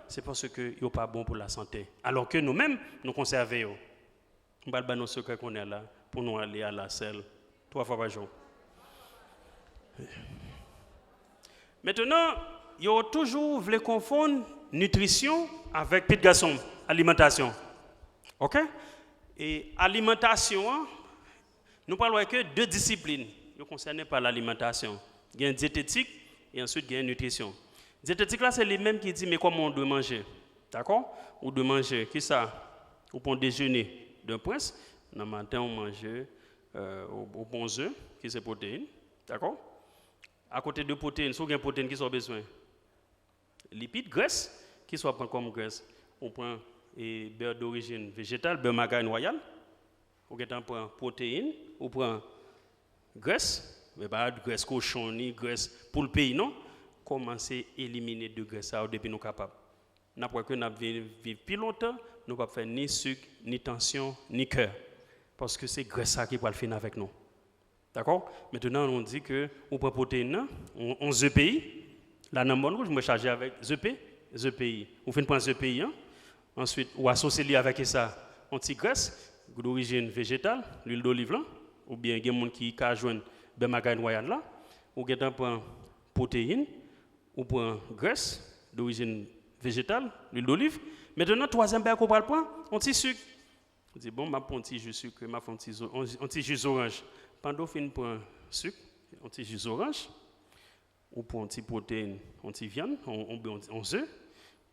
se paske yo pa bon pou lasante. Alò ke nou menm, nou konsève yo. M pral ba nou sekrè kounye a la pou nou ale a lasèl twa fwa pa jou. Mentenan, yo toujou vle konfonn nitrisyon avèk pit gason, alimantasyon. Oke? E alimantasyon an, nou pral wè ke de disiplin yo konsène pa lalimantasyon. Gen dyetetik e answit gen nitrisyon. Dyetetik la, se li menm ki di men kòman w dwe manje. Dakò? Ou dwe manje kisa? Ou pran dejene de prens. Nan maten, ou manje, euh, ou, ou pran ze, ki se pwoteyin. Dakò? Akote de pwoteyin, si w gen pwoteyin, kisa w bezwen? Lipid, grès, kisa w ap pran kòm grès? Ou pran, e, bè dorijin vejetal, bè marin wayal. Ou gentan pran pwoteyin, ou pran grès, men pa grès kochon ni grès poul peyi non. Kòmanse elimine de grès sa yo depi nou kapab. N ap wè ke n ap vi- viv pi lontan, Nou p ap fè ni sik, ni tansyon, ni kè. Paske se grès sa ki pral fin avèk nou. Dakò? Mentnan, nou di ke ou pran pwoteyin nan, on, on ze peyi. La nan Mòn Wouj, mwen chaje avèk ze pe, ze peyi. Ou fin pran ze peyi an. Answit, ou asosye li avèk sa, on ti grès, dorijin vejetal, lwil doliv lan, oubyen gen moun ki ka jwenn bè magay nwayad la. Ou gentan pran pwoteyin, ou pran grès, dorijin vejetal, lwil doliv. Mentnan, twazyèm bagay ke w pral pran, on ti sik. Ou di, bon, m ap pran yon ti ji sikre, m ap fè yon ti, zo- yon, yon ti ji zoranj. Pandan w fin pran sik, yon ti ji zoranj, ou pran yon ti pwoteyin, yon ti vyann, yon, yon, yon, yon ze,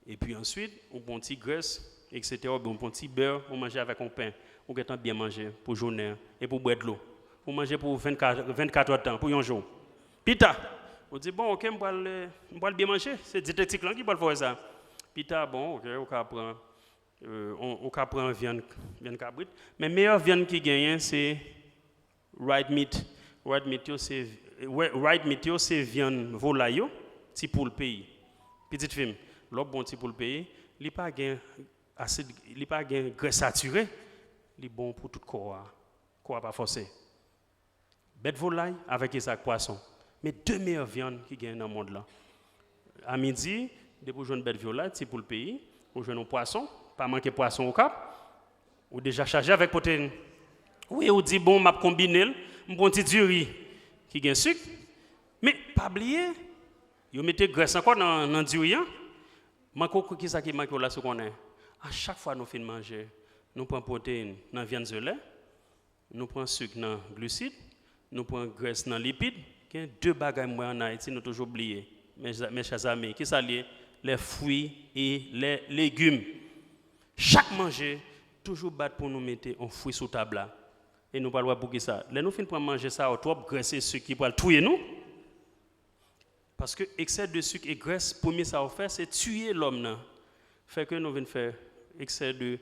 epi answit, ou pran yon ti grès, etsetera, oubyen ou pran yon ti bè, ou manje avèk yon pen. Ou gentan byen manje pou jounen an, epi ou bwè dlo. Ou manje pou vennkat, vennkat èdtan, pou yon jou. Pita, ou di, bon, oke, m pral, eh, m pral byen manje. Se dyetetik lan ki pral fè w sa. Pita, bon, oke, ou ka pran euh, on, ou ka pran vyann, vyann kabrit. Men meyè vyann ki genyen, se red meat. Red meat yo, se, we- red meat yo, se vyann volay yo, ti poul peyi. Pitit fi m, lè w pran ti poul peyi, li pa gen asid, li pa gen grès satire, li bon pou tout kò a. Kò a pa fòse. Bèt volay avèk sa ak pwason. Men de meyè vyann ki gen nan mond lan. A midi, depi w jwenn bèt volay, ti poul peyi, ou jwenn yon pwason, pa manke pwason okap, ou deja chaje avèk pwoteyin. Wi, ou di, bon, m ap konbine l, m pran ti diri ki gen sik. Men, pa bliye, yo mete grès ankò nan, nan diri an. Manke w, kisa ki manke w la, si w konnen? A chak fwa nou fin manje, nou pran pwoteyin nan vyann ze lè, nou pran sik nan glisid, nou pran grès nan lipid. Gen de bagay m wè ann Ayiti, nou toujou bliye. Mes, mes chers amis, kisa l ye? Les fruits et les légumes. Chak manje, toujou bat pou nou mete yon fwi sou tab la. E nou pral wè poukisa. Lè nou fin pran manje sa yo twòp, grès e sik ki pral touye nou. Paske eksè de sik e grès, premye sa yo fè, se tiye lòm nan. Fè ke nou vin fè eksè de,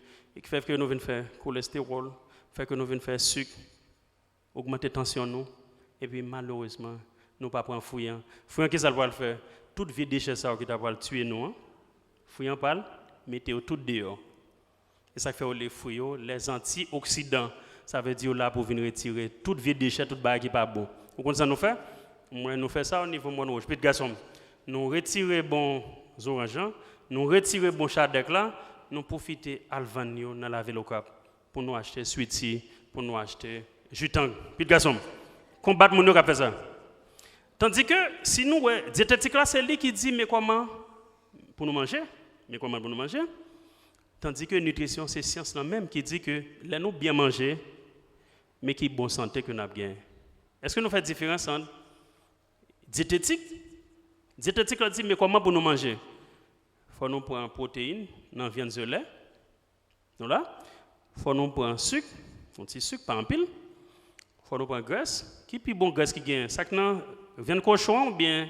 fè ke nou vin fè kolestewòl, fè ke nou vin fè sik, ogmante tansyon nou, epi malerezman, nou pa pran fwi an. Fwi an, kisa l pral fè? Tout vye dechè sa yo ki ta pral tiye nou an, fwi an pral mete yo tout deyò. E sa k fè yo rele fwi yo, les antioxydants. Sa vle di yo la pou vin retire tout vye dechè, tout bagay ki pa bon. Ou konn sa nou fè? Mwen, nou fè sa o nivo Mòn Wouj. Pitit gason m, nou retire bon zoranj lan, nou retire bon chadèk la, nou pwofite al vann yo nan lavil Okap pou nou achte switi, pou nou achte ji tang. Pitit gason m, konbat moun yo k ap fè sa. Tandike, si nou wè, dyetetik la, se li ki di men kòman pou nou manje, men kòman pou nou manje. Tandike nitrisyon se syans lan menm ki di ke lè nou byen manje, men ki bon sante ke n ap genyen. Èske nou fè diferans ant dyetetik? Dyetetik la di men kòman pou nou manje. Fò nou pran pwoteyin nan vyann ze lè. Nou la? Fò nou pran sik, yon ti sik, pa anpil. Fò nou pran grès. Ki pi bon grès ki genyen? Sa k nan vyann kochon an oubyen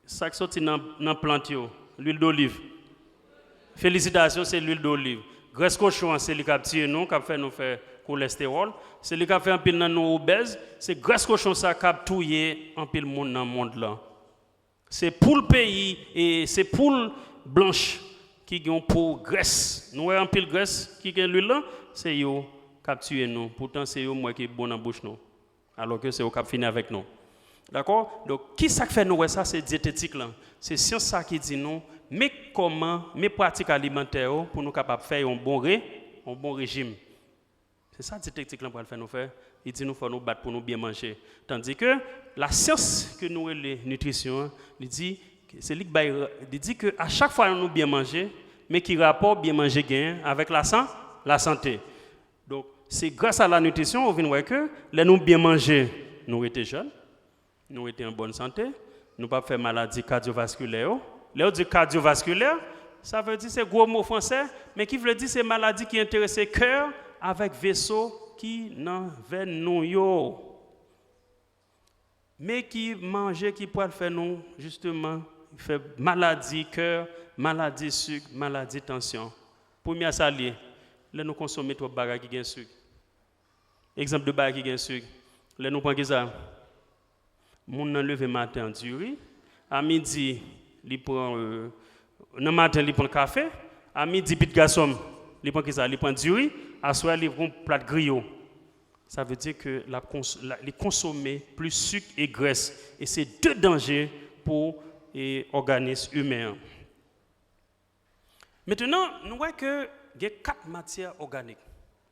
sa k soti nan, nan plant yo? Lwil doliv. Felisitasyon, se lwil doliv. Grès kochon an, se li k ap tiye nou, k ap fè nou fè kolestewòl. Se li k ap fè anpil nan nou obèz. Se grès kochon sa k ap touye anpil moun nan mond lan. Se poul peyi e se poul blanch ki gen yon po grès. Nou wè anpil grès ki gen lwil lan, se yo k ap tiye nou. Poutan se yo m wè ki bon nan bouch nou. Alòske se yo k ap fini avèk nou. Dakò? Donk, ki sa k fè nou wè sa? Se dyetetik lan. Se syans sa ki di nou, men kòman, men pratik alimantè yo pou nou kapab fè yon bon re, yon bon rejim. Se sa dyetetik lan pral fè nou fè. Li di nou fò nou bat pou nou byen manje. Tandike lasyans ke nou rele nitrisyon an, li di, se li k bay, li di ke a chak fwa nou byen manje, men ki rapò byen manje genyen avèk lasan, lasante. Donk, se gras a la nitrisyon ou vin wè ke lè nou byen manje, nou rete jèn, nou rete an bòn sante, nou p ap fè maladi kadyovaskilè yo. Lè yo di kadyovaskilè, sa vle di se gwo mo fransè, men ki vle di se maladi ki enterese kè avèk veso ki nan vèn nou yo. Men ki manje ki pral fè nou, jisteman, fè maladi kè, maladi sik, maladi tansyon. Premye a sa l ye, lè nou konsome twòp bagay ki gen sik. Egzanp de bagay ki gen sik. Lè nou pran kisa? Moun nan leve maten an diri, a midi, li pran, euh, nan maten, li pran kafe, a midi, pitit gason m, Li pran ki sa? Li pran diri, aswè li pran plat griyo. Sa vle di ke l ap kons- la- li konsome plis sik e grès. E se de danje pou e, òganis imen an. Mentnan, nou wè ke gen kat matyè òganik.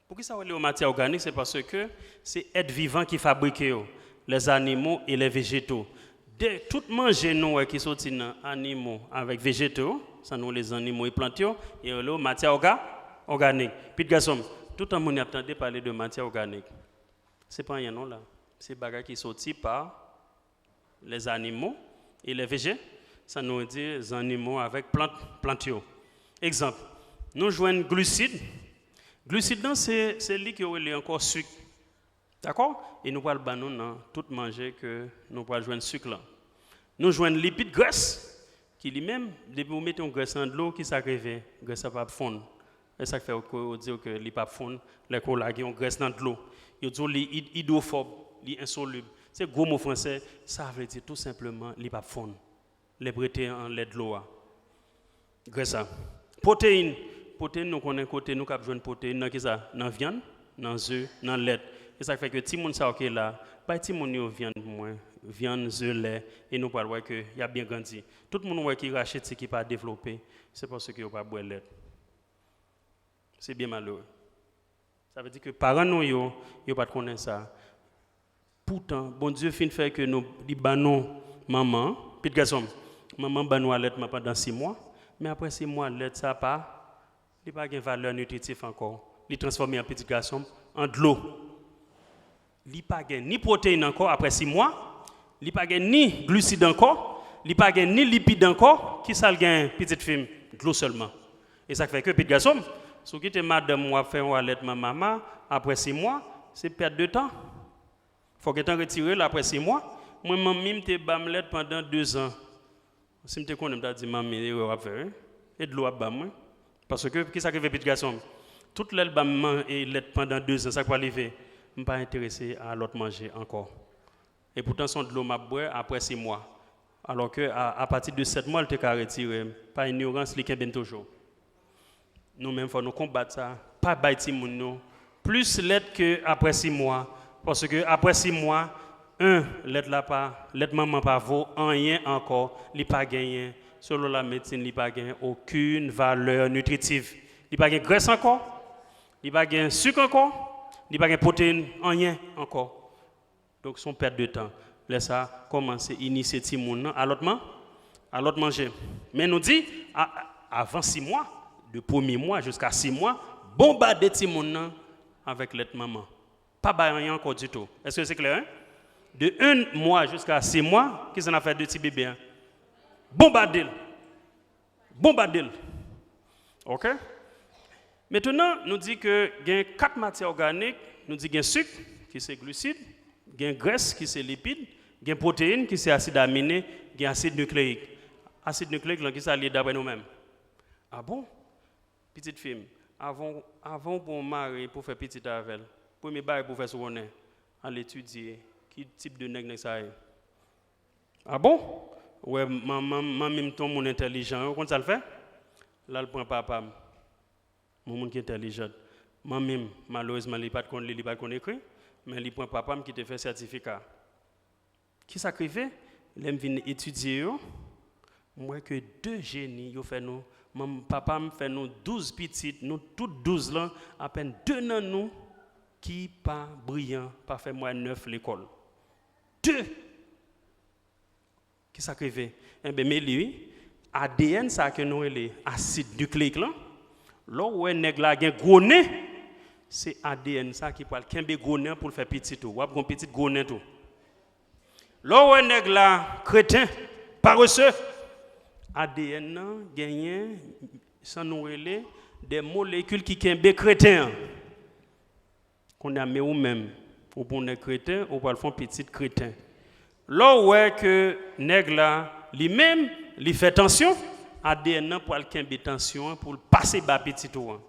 Poukisa yo rele yo matyè òganik? Se paske se èt vivan ki fabrike yo, les animaux et les végétaux. De tout manje nou wè ki soti nan animo avèk vejeto, sa nou rele zannimo e plant yo, yo rele yo matyè òga, òganik. Pitit gason m, toutan moun y ap tande pale de matyè òganik. Se pa anyen non la. Se bagay ki soti pa les animaux et les végé, sa nou di zannimo avèk plant, plant yo. Egzanp, nou jwenn glisid. Glisid lan se, se li ke yo rele ankò sik. Dakò? E nou pral ban nou nan tout manje ke nou pral jwenn sik lan. Nou jwenn lipid, grès, ki li menm, depi ou mete yon grès nan dlo, ki sa k rive? Grès la p ap fonn. E sa k fè yo, yo di w ke li p ap fonn lè ke w lage yon grès nan dlo. Yo di w li id- idwofòb, li ensolib. Se gwo mo fransè, sa vle di tou senpleman li p ap fonn. Li ap rete anlè dlo a. Grès la. Pwoteyin. Pwoteyin, nou konnen kote nou k ap jwenn pwoteyin nan ki sa? Nan vyann, nan ze, nan lèt. E sa k fè ke timoun sa yo ki la, bay timoun yo vyann pou mwen, vyann, ze, lè, e nou pral wè ke y ap byen grandi. Tout moun ou wè ki rachiti, ki pa devlope, se paske yo pa bwè lèt. Se byen malere. Sa vle di ke paran nou yo, yo pa t konnen sa. Poutan, Bondye fin fè ke nou, li ban nou manman, pitit gason m, manman ban nou alètman pandan sis mwa, men apre sis mwa, lèt sa pa, li pa gen valè nitritif ankò. Li transfòme an, pitit gason m, an dlo. Li pa gen ni pwoteyin ankò apre sis mwa, li pa gen ni glisid ankò, li pa gen ni lipid ankò, ki sa l gen, pitit fi m? Dlo sèlman. E sa k fè ke, pitit gason m, si w kite madanm ou ap fè yon alètman mama apre sis mwa, se pèt de tan. Fò w gentan retire l apre sis mwa. Mwen, manmi m te ban m lèt pandan de zan. Si m te konnen, m ta di, "Manmi, erè w ap fè, wi. E dlo w ap ban mwen." Paske, ki sa k rive, pitit gason m? Tout lè l ban m man- e lèt pandan de zan, sa k pral rive? M pa enterese a lòt manje ankò. E poutan, se yon dlo m ap bwè apre sis mwa. Alò ke, a, apati de sèt mwa, l te ka retire m. Pa inyorans, li kenbe m toujou. Nou menm, fò nou konbat sa. Pa bay timoun nou plis lèt ke apre sis mwa. Paske apre sis mwa, en, lèt la pa, lèt manman pa vo anyen ankò. Li pa genyen, selon la medsin, li pa gen okenn valè nitritif. Li pa gen grès ankò. Li pa gen sik ankò. Li pa gen pwoteyin, anyen ankò. Donk, se yon pèt de tan. Lè sa, kòmanse inisye timoun nan a lòt man-, a lòt manje. Men nou di, a, a, avan sis mwa, de premye mwa jiska sis mwa, bonbade timoun nan avèk lèt manman. Pa bay anyen ankò ditou. Èske se klè, en? De en mwa jiska sis mwa, kisa n ap fè de ti bebe a? Bonbade l. Bonbade l. Oke? Mentnan, nou di ke gen kat matyè òganik, nou di gen sik, ki se glisid, gen grès, ki se lipid, gen pwoteyin, ki se asid amine, gen asid nikleyik. Asid nikleyik lan, kisa l ye dapre nou menm? A bon? Pitit fi m, avan, avan w pran yon mari pou fè pitit avè l, premye bagay pou w fè si w konnen, al etidye ki tip de nèg nèg sa ye. A bon? Ou wè, manman, manmi m te yon moun entèlijan, ou konn sa l fè? L al pran papa m. Yon moun ki entèlijan. Manmi m, malerezman, li pa t konn li, li pa t konn ekri, men li pran papa m ki te fè sètifika. Ki sa k rive? Lè m vin etidye yo, m wè ke de jeni, yo fè nou, manm, papa m fè nou douz pitit, nou tout douz lan, apèn de nan nou ki pa briyan, pa fè mwayèn nèf lekòl. De! Ki sa k rive? Enben, men li, wi. A D N sa ke nou rele asid nikleyik lan, lè w wè nèg la gen gwo nen, se A D N sa ki pral kenbe gwo nen an pou l fè pitit ou. W ap gen yon pitit gwo nen tou. Lè w wè nèg la kreten, parese, A D N nan genyen sa nou rele de molekil ki kenbe kreten an. Kounye a, men ou menm, ou pa yon nèg kreten, ou pral fè yon pitit kreten. Lè w wè ke nèg la, li menm, li fè tansyon, A D N nan pral kenbe tansyon an pou l pase ba pitit ou an.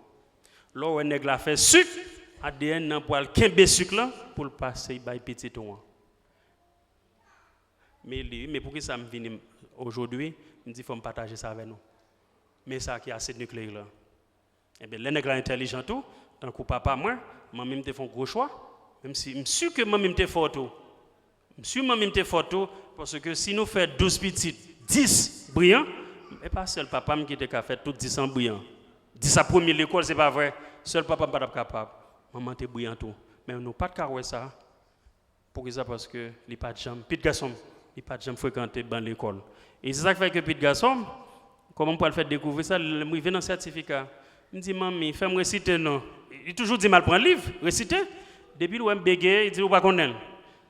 Lè w wè nèg la fè sik, A D N nan pral kenbe sik lan pou l pase bay pitit ou an. Men li, men poukisa m vini ojodwi, m di fò m pataje sa avè nou. Men sa ki asid nikleyik lan. Ebyen, lè nèg la entèlijan tou, tankou papa mwen, manmi m te fè yon gwo chwa, menm si m si ke manmi m te fò tou. M si manmi m te fò tou, paske si nou fè douz pitit, dis briyan, e pa sèl papa m ki te ka fè tout dis an briyan. Dis a premye lekòl, se pa vre, sèl papa m pa t ap kapab. Manman te briyan tou. Men nou pa t ka wè sa. Poukisa? Paske li pa t janm, Pit gason m, li pa t janm frekante ban lekòl. E se sa k fè ke Pit gason m, kòman m pral fè dekouvri sa, lè m rive nan sètifika, m di, "Manmi, fè m resite non." Li toujou di m al pran liv, resite. Depi l wè m begeye, li di, "Ou pa konnen l."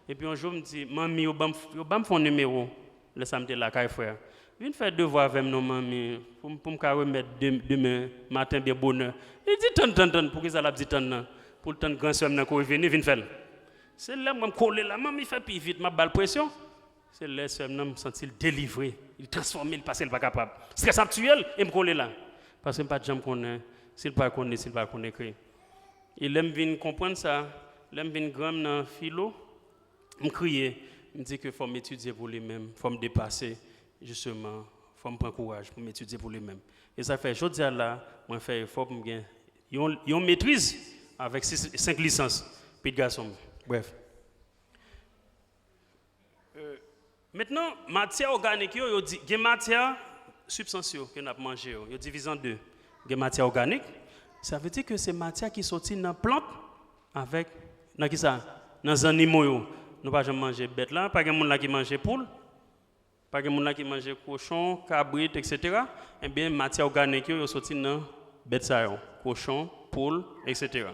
Epi yon jou, m di, "Manmi, yo ban m, yo ban m fè yon nimewo." Lè sa, m te lakay frè a. "Vin fè devwa avè m non, manmi, pou m, pou m ka remèt de, demen maten byen bonè." Li di, "Tann, tann, tann." Poukisa l ap di tann nan? Pou l tann gran sè m nan kouri vini, vin fè l. Se lè mwen m kole la, manmi fè pi vit, m ap ba l presyon. Se lè sè m nan, m santi l delivre, li transfòme, li pase, li pa kapab. Estrès ap tiye l, e m kole la. Paske m pa t janm konnen, si l pa konn li, si l pa konn ekri. E lè m vin konprann sa, lè m vin gran m nan filo, m kriye, m di ke fò m etidye pou li menm, fò m depase, jisteman, fò m pran kouraj pou m etidye pou li menm. E sa fè, jodi a la, mwen fè efò pou m gen yon, yon metriz avèk sis, senk lisans, Pit gason m. Brèf. Euh, mentnan, matyè òganik yo, yo di, gen matyè, sibstans yo ke n ap manje yo, yo divize an de. Gen matyè òganik, sa vle di ke se matyè ki soti nan plant avèk, nan ki sa? Nan zannimo yo. Nou pa janm manje bèt la, pa gen moun la ki manje poul, pa gen moun la ki manje kochon, kabrit, etsetera. Ebyen, matyè òganik yo, yo soti nan bèt sa yo, kochon, poul, etsetera.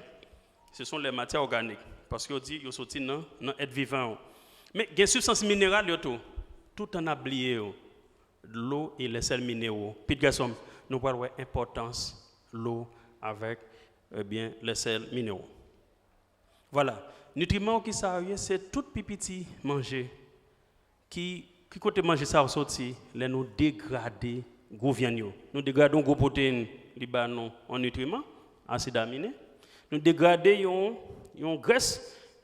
Ce sont les matières organiques, paske yo di yo soti nan, nan èt vivan yo. Men gen sibstans mineral yo tou, tout tan n ap bliye yo. Dlo e les sels minéraux. Pit gason m, nou pral wè enpòtans dlo avèk, ebyen, les sels minéraux. Vwala. Nitriman yo ki sa yo ye, se tout pi piti manje. Ki, ki kote manje sa yo soti? Lè nou degrade gwo vyann yo. Nou degrade yon gwo pwoteyin, li ba nou yon nitriman, asid amine. Nou degrade yon, yon grès,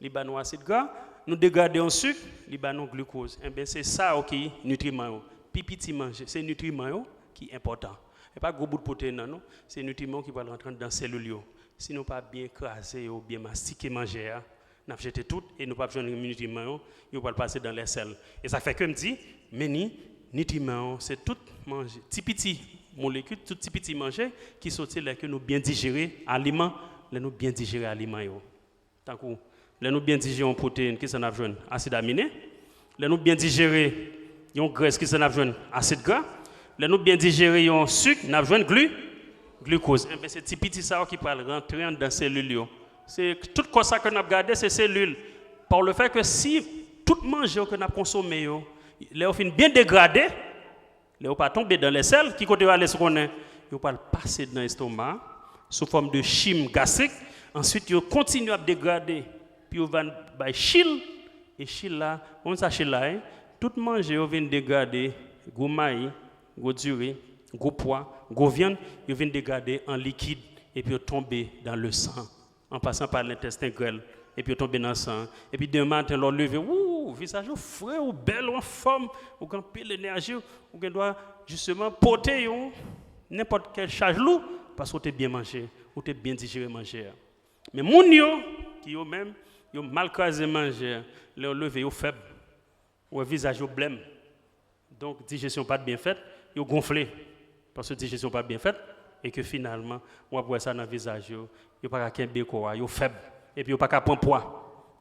li ba nou asid gra. Nou degrade yon sik, li ba nou glikoz. Enben, se sa yo ki nitriman yo. Pi piti manje, se nitriman yo ki enpòtan. E pa gwo bout pwoteyin nan, non. Se nitriman yo ki pral rantre anndan selil yo. Si nou pa byen kraze yo, byen mastike manje a, n ap jete tout e nou p ap jwenn nitriman yo, yo pral pase dan lè sèl. E sa fè ke m di, men ni nitriman yo, se tout manje, ti piti molekil, tout ti piti manje ki soti lè ke nou byen dijere aliman, lè nou byen dijere aliman yo. Tankou, lè nou byen dijere yon pwoteyin, kisa n ap jwenn? Asid amine. Lè nou byen dijere yon grès, kisa n ap jwenn? Asid gra. Lè nou byen dijere yon sik, n ap jwenn gli, glikoz. Enben, se ti piti sa yo ki pral rantre anndan selil yo. Se tout kò sa ke n ap gade, se selil. Par le fait que si tout manje yo ke n ap konsome yo, lè yo fin byen degrade, lè yo pa tonbe dan lè sèl, ki kote yo ale, si w konnen? Yo pral pase nan estoma, sou fòm de chim gastrik. Answit, yo kontinye ap degrade, pi yo va bay chil, e chil la, w konn sa chil la ye? Tout manje yo vin degrade, gwo mayi, gwo diri, gwo pwa, gwo vyann, yo vin degrade an likid, epi yo tonbe dan le san, an pasan pa lentesten grèl, epi yo tonbe nan san an. Epi demen maten, lè w leve, wou, vizaj ou fre, ou bèl, ou anfòm, ou gen anpil enèji, ou gen dwa, jisteman, pote yon nenpòt kèl chaj lou, paske w te byen manje, ou te byen dijere manje a. Men moun yo, ki yo menm, yo mal kraze manje a, lè yo leve, yo fèb. Ou wè vizaj yo blèm. Donk, dijesyon pa t byen fèt, yo gonfle. Paske dijesyon pa t byen fèt, e ke finalman, w ap wè sa nan vizaj yo, yo pa ka kenbe kò a, yo fèb. Epi yo pa ka pran pwa.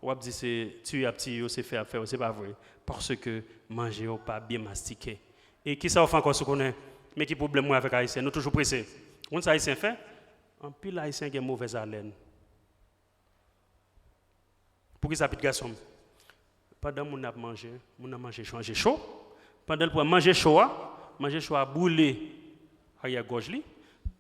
W ap di se tiye y ap tiye yo, se fè y ap fè yo, se pa vre. Paske manje yo pa byen mastike. E kisa w fè ankò, si w konnen? Men ki pwoblèm mwen avèk Ayisyen, nou toujou prese. Ou konn sa Ayisyen fè? Anpil Ayisyen gen movèz alèn. Poukisa, Pit gason m? Pandan moun nan ap manje, moun nan manje cho, manje cho. Pandan l pran manje cho a, manje cho a boule aryè gòj li.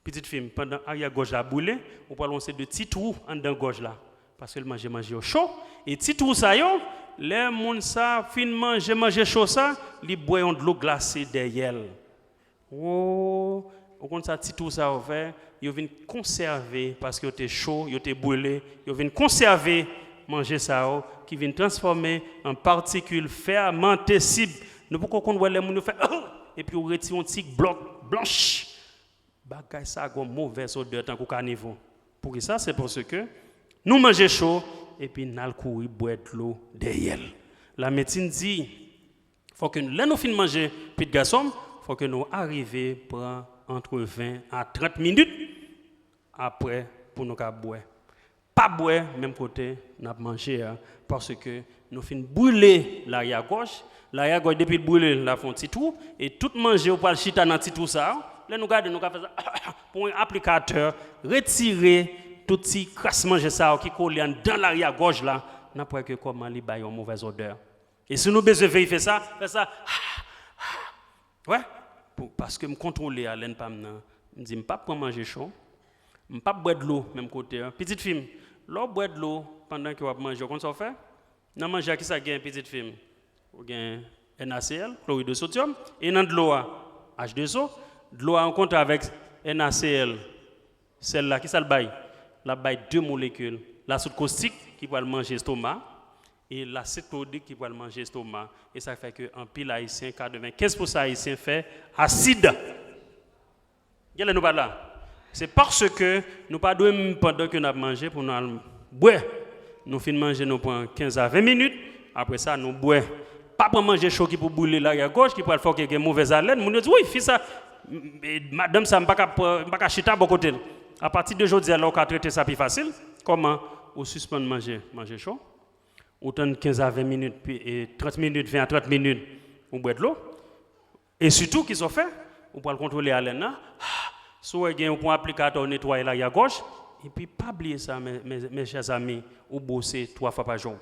Pitit fi m, pandan aryè gòj la boule, ou pral wè yon seri de ti twou anndan gòj la. Paske l manje manje yo cho. E ti twou sa yo, lè moun sa fin manje manje cho sa, li bwè yon dlo glase dèyè l. Wo, ou konn sa ti twou sa yo fè? Yo vin konsève, paske yo te cho, yo te brile, yo vin konsève manje sa yo, ki vin transfòme an patikil fèmantesib. Nou poko konn wè lè moun yo fè, epi yo retire yon ti blòk blanch. Bagay sa gon movèz odè tankou kanivo. Poukisa? Se paske nou manje cho epi n al kouri bwè dlo dèyè l. Lamedsin di, fòk lè nou fin manje, pitit gason m, fòk nou arive pran antre ven a trant minit apre pou nou ka bwè. Pa bwè menm kote n ap manje a, paske nou fin brile laryagòj. Laryagòj, depi l brile, l ap fè yon ti twou, e tout manje yo pral chita nan ti twou sa a. Lè nou gade, nou ka fè sa pou yon aplikatè retire tout ti kras manje sa yo ki kole anndan laryagòj la, n ap wè ke kòman li bay yon movèz odè. E si nou bezwen verifye sa, fè sa. Wè, pou, paske m kontwole alèn pa m nan, m di m p ap pran manje cho, m p ap bwè dlo menm kote a. Pitit fi m, lè w bwè dlo pandan ke w ap manje, w konn sa w fè? Nan manje a, kisa k gen, pitit fi m? Ou gen NaCl, chlorure de sodium, e nan dlo a, H deux O, dlo a rankontre avèk NaCl, sèl la, kisa l bay? L ap bay de molekil, lasid kostik ki pral manje estoma, e lasid klorik ki pral manje estoma. E sa fè ke anpil Ayisyen, katrevenkenz pousan Ayisyen fè asid. Genlè nou pa la. Se paske nou pa dwe, m, pandan ke n ap manje, pou n al bwè. Nou fin manje, nou pran kenz a ven minit. Apre sa, nou bwè. Pa pran manje cho ki pou brile laryagòj, ki pral fè w gen movèz alèn. Moun yo di, wi, fi sa, m, e, madanm sa, m pa ka pran, m pa ka chita bò kote l. Apati de jodi a, la, ou ka trete sa pi fasil. Kòman? Ou sispann manje, manje cho. Ou tann kenz a ven minit, pi, e, trant minit, ven a trant minit, ou bwè dlo. E sitou, kisa w fè? Ou pral kontwole alèn nan. Si w wè gen yon pon aplikatè, ou netwaye laryagòj. Epi, pa bliye sa, mes, mes, mes chers amis, ou bwose twa fwa pa jou.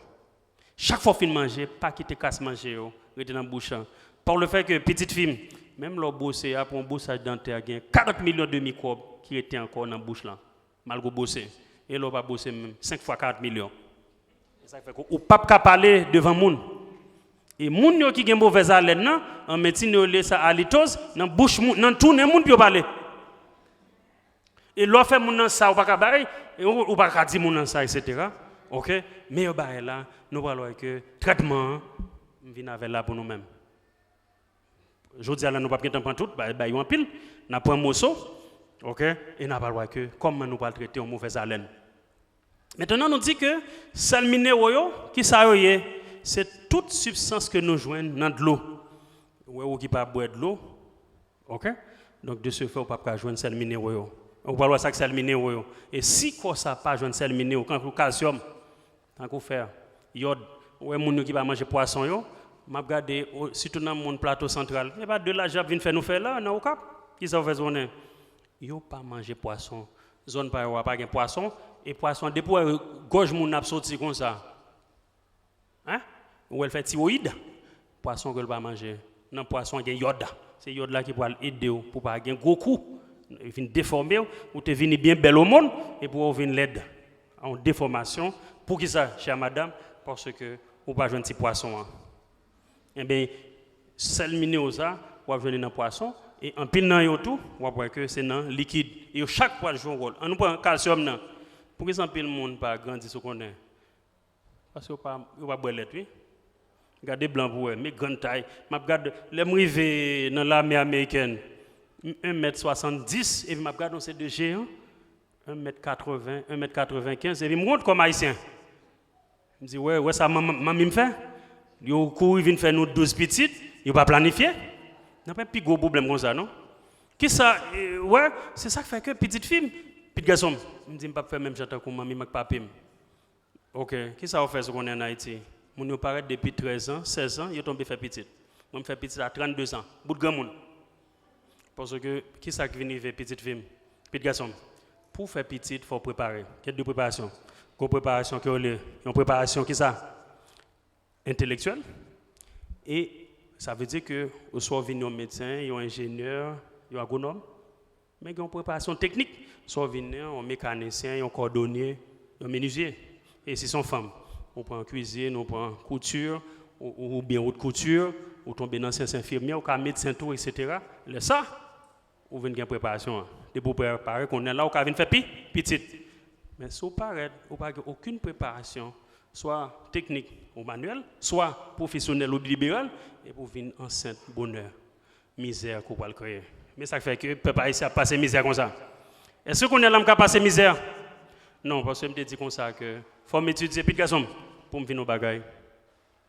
Chak fwa w fin manje, pa kite kras manje yo rete nan bouch lan. Par le fait que, pitit fi m, menm lè w bwose, apre yon bwosaj dantè, gen karant milyon de mikwòb ki rete ankò nan bouch lan. Malgre w bwose. E lè w pa bwose menm, senk fwa karant milyon. E sa k fè ke ou p ap ka pale devan moun. E moun yo ki gen movèz alèn nan, an medsin yo rele sa alitoz, nan bouch moun, nan twou nen moun pou yo pale. E lè w fè moun nan sa, ou pa ka bay, e ou, ou pa ka di moun nan sa, etsetera. Oke? Meyè bagay la, nou pral wè ke trètman an, m vin avè l la pou nou menm. Jodi a la, nou p ap gentan pran tout, bay, bay yo anpil. N ap pran moso, oke? E n ap al wè ke kòman nou pral trete yon movèz alèn. Mentnan, nou di ke sèl minero yo, kisa yo ye? Se tout sibstans ke nou jwenn nan dlo. Ou wè, ou ki pa bwè dlo, oke? Donk, de ce fait, ou p ap ka jwenn sèl minero yo. Ou pral wè sa k sèl minero yo. E si kò sa pa jwenn sèl minero, tankou kalsyòm, tankou fè, yòd, ou wè moun yo ki pa manje pwason yo, m ap gade, o, sitou nan moun Plato Santral, e pa de lajan y ap vin fè nou fè la, nan Okap, kisa yo fè konnen? Yo pa manje pwason. Zòn pa yo a pa gen pwason, e pwason, depi w wè gòj moun ap soti konsa, en? Ou wè l fè tiwoyid, pwason ke l pa manje. Nan pwason an gen yòd. Se yòd la ki pral ede w pou w pa gen gwo kou. Vin defòme w, ou te vini byen bèl o monn, epi w vin lèd. Yon defòmasyon. Poukisa, chè madanm? Paske ou pa jwenn ti pwason an. Enben, sèl minero sa, w ap jwenn li nan pwason, e anpil nan yo tou, w ap wè ke se nan likid. E yo chak pral jwe yon wòl. Ann nou pran kalsyòm nan. Poukisa anpil moun pa grandi, si w konnen? Paske yo pa, yo pa bwè lèt, wi. Gade blan pou wè, men grann tay. M ap gade, lè m rive nan lame amerikèn, m en mèt swasanndis, epi m ap gade yon seri de jeyan, en mèt katreven, en mèt katrevenkenz, epi m wont kòm Ayisyen. M di, wè, wè sa manm-, manmi m fè? Yo kouri vin fè nou douz pitit, yo pa planifye. N ap wè pi gwo pwoblèm konsa, non? Kisa, e, wè, se sa k fè ke pitit fi m, pitit gason m, m di m p ap fè menm jan tankou manmi m ak papi m. Oke, kisa yo fè, si w konnen, ann Ayiti? Moun yo parèt depi trèz an, sèz an, yo tonbe fè pitit. Mwen, m fè pitit a trannde zan, bout granmoun. Paske, kisa k vin rive pitit fi m, pitit gason m? Pou w fè pitit, fò w prepare. Gen de preparasyon. Gon preparasyon ke yo rele, yon preparasyon kisa? Entelektyèl. E sa vle di ke ou swa w vin yon medsen, yon enjenyè, yon agwonòm, men gen yon preparasyon teknik. Swa w vin yon mekanisyen, yon kòdonye, yon menizye. E si se yon fanm, ou pran kwizin, ou pran kouti, ou, ou, oubyen wot kouti, ou tonbe nan syans enfimyè, ou ka medsen tou, etsetera. Lè sa, ou vin gen preparasyon an. Depi w prepare, kounye a la, ou ka vin fè pi, pitit. Men si w parèt, ou pa gen okenn preparasyon, swa teknik ou manyèl, swa pwofesyonèl ou liberal, epi w vin ansent bonè. Mizè ke w pral kreye. Men sa k fè ke pèp ayisyen ap pase mizè konsa. Èske kounye a la m ka pase mizè? Non, paske m te di konsa ke fò m etidye, pitit gason m, pou m vin yon bagay.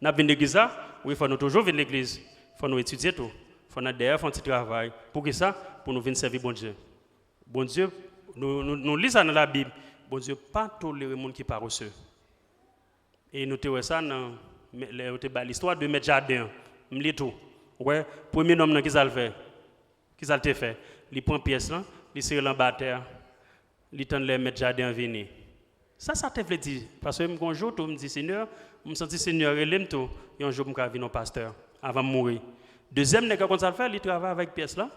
N ap vin legliz la? Wi, fò nou toujou vin legliz. Fò nou etidye tou. Fò n al dèyè fè yon ti travay. Poukisa? Pou nou vin sèvi Bondye. Bondye, nou, nou, nou li sa nan Labib. Bondye pa tolere moun ki parese. E nou te wè sa nan, lè yo te bay listwa de mèt jaden an. M li tou. Ou wè, premye nonm nan, ki sa l fè? Ki sa l te fè? Li pran pyès lan, li sere l anba tè a, li tann lè mèt jaden an vini. Sa, sa te vle di, paske m gon jou tou, m di, Senyè, m santi Senyè rele m tou, yon jou m ka vin yon pastè, avan m mouri. Dezyèm nèg la, konn sa l fè? Li travay avèk pyès la,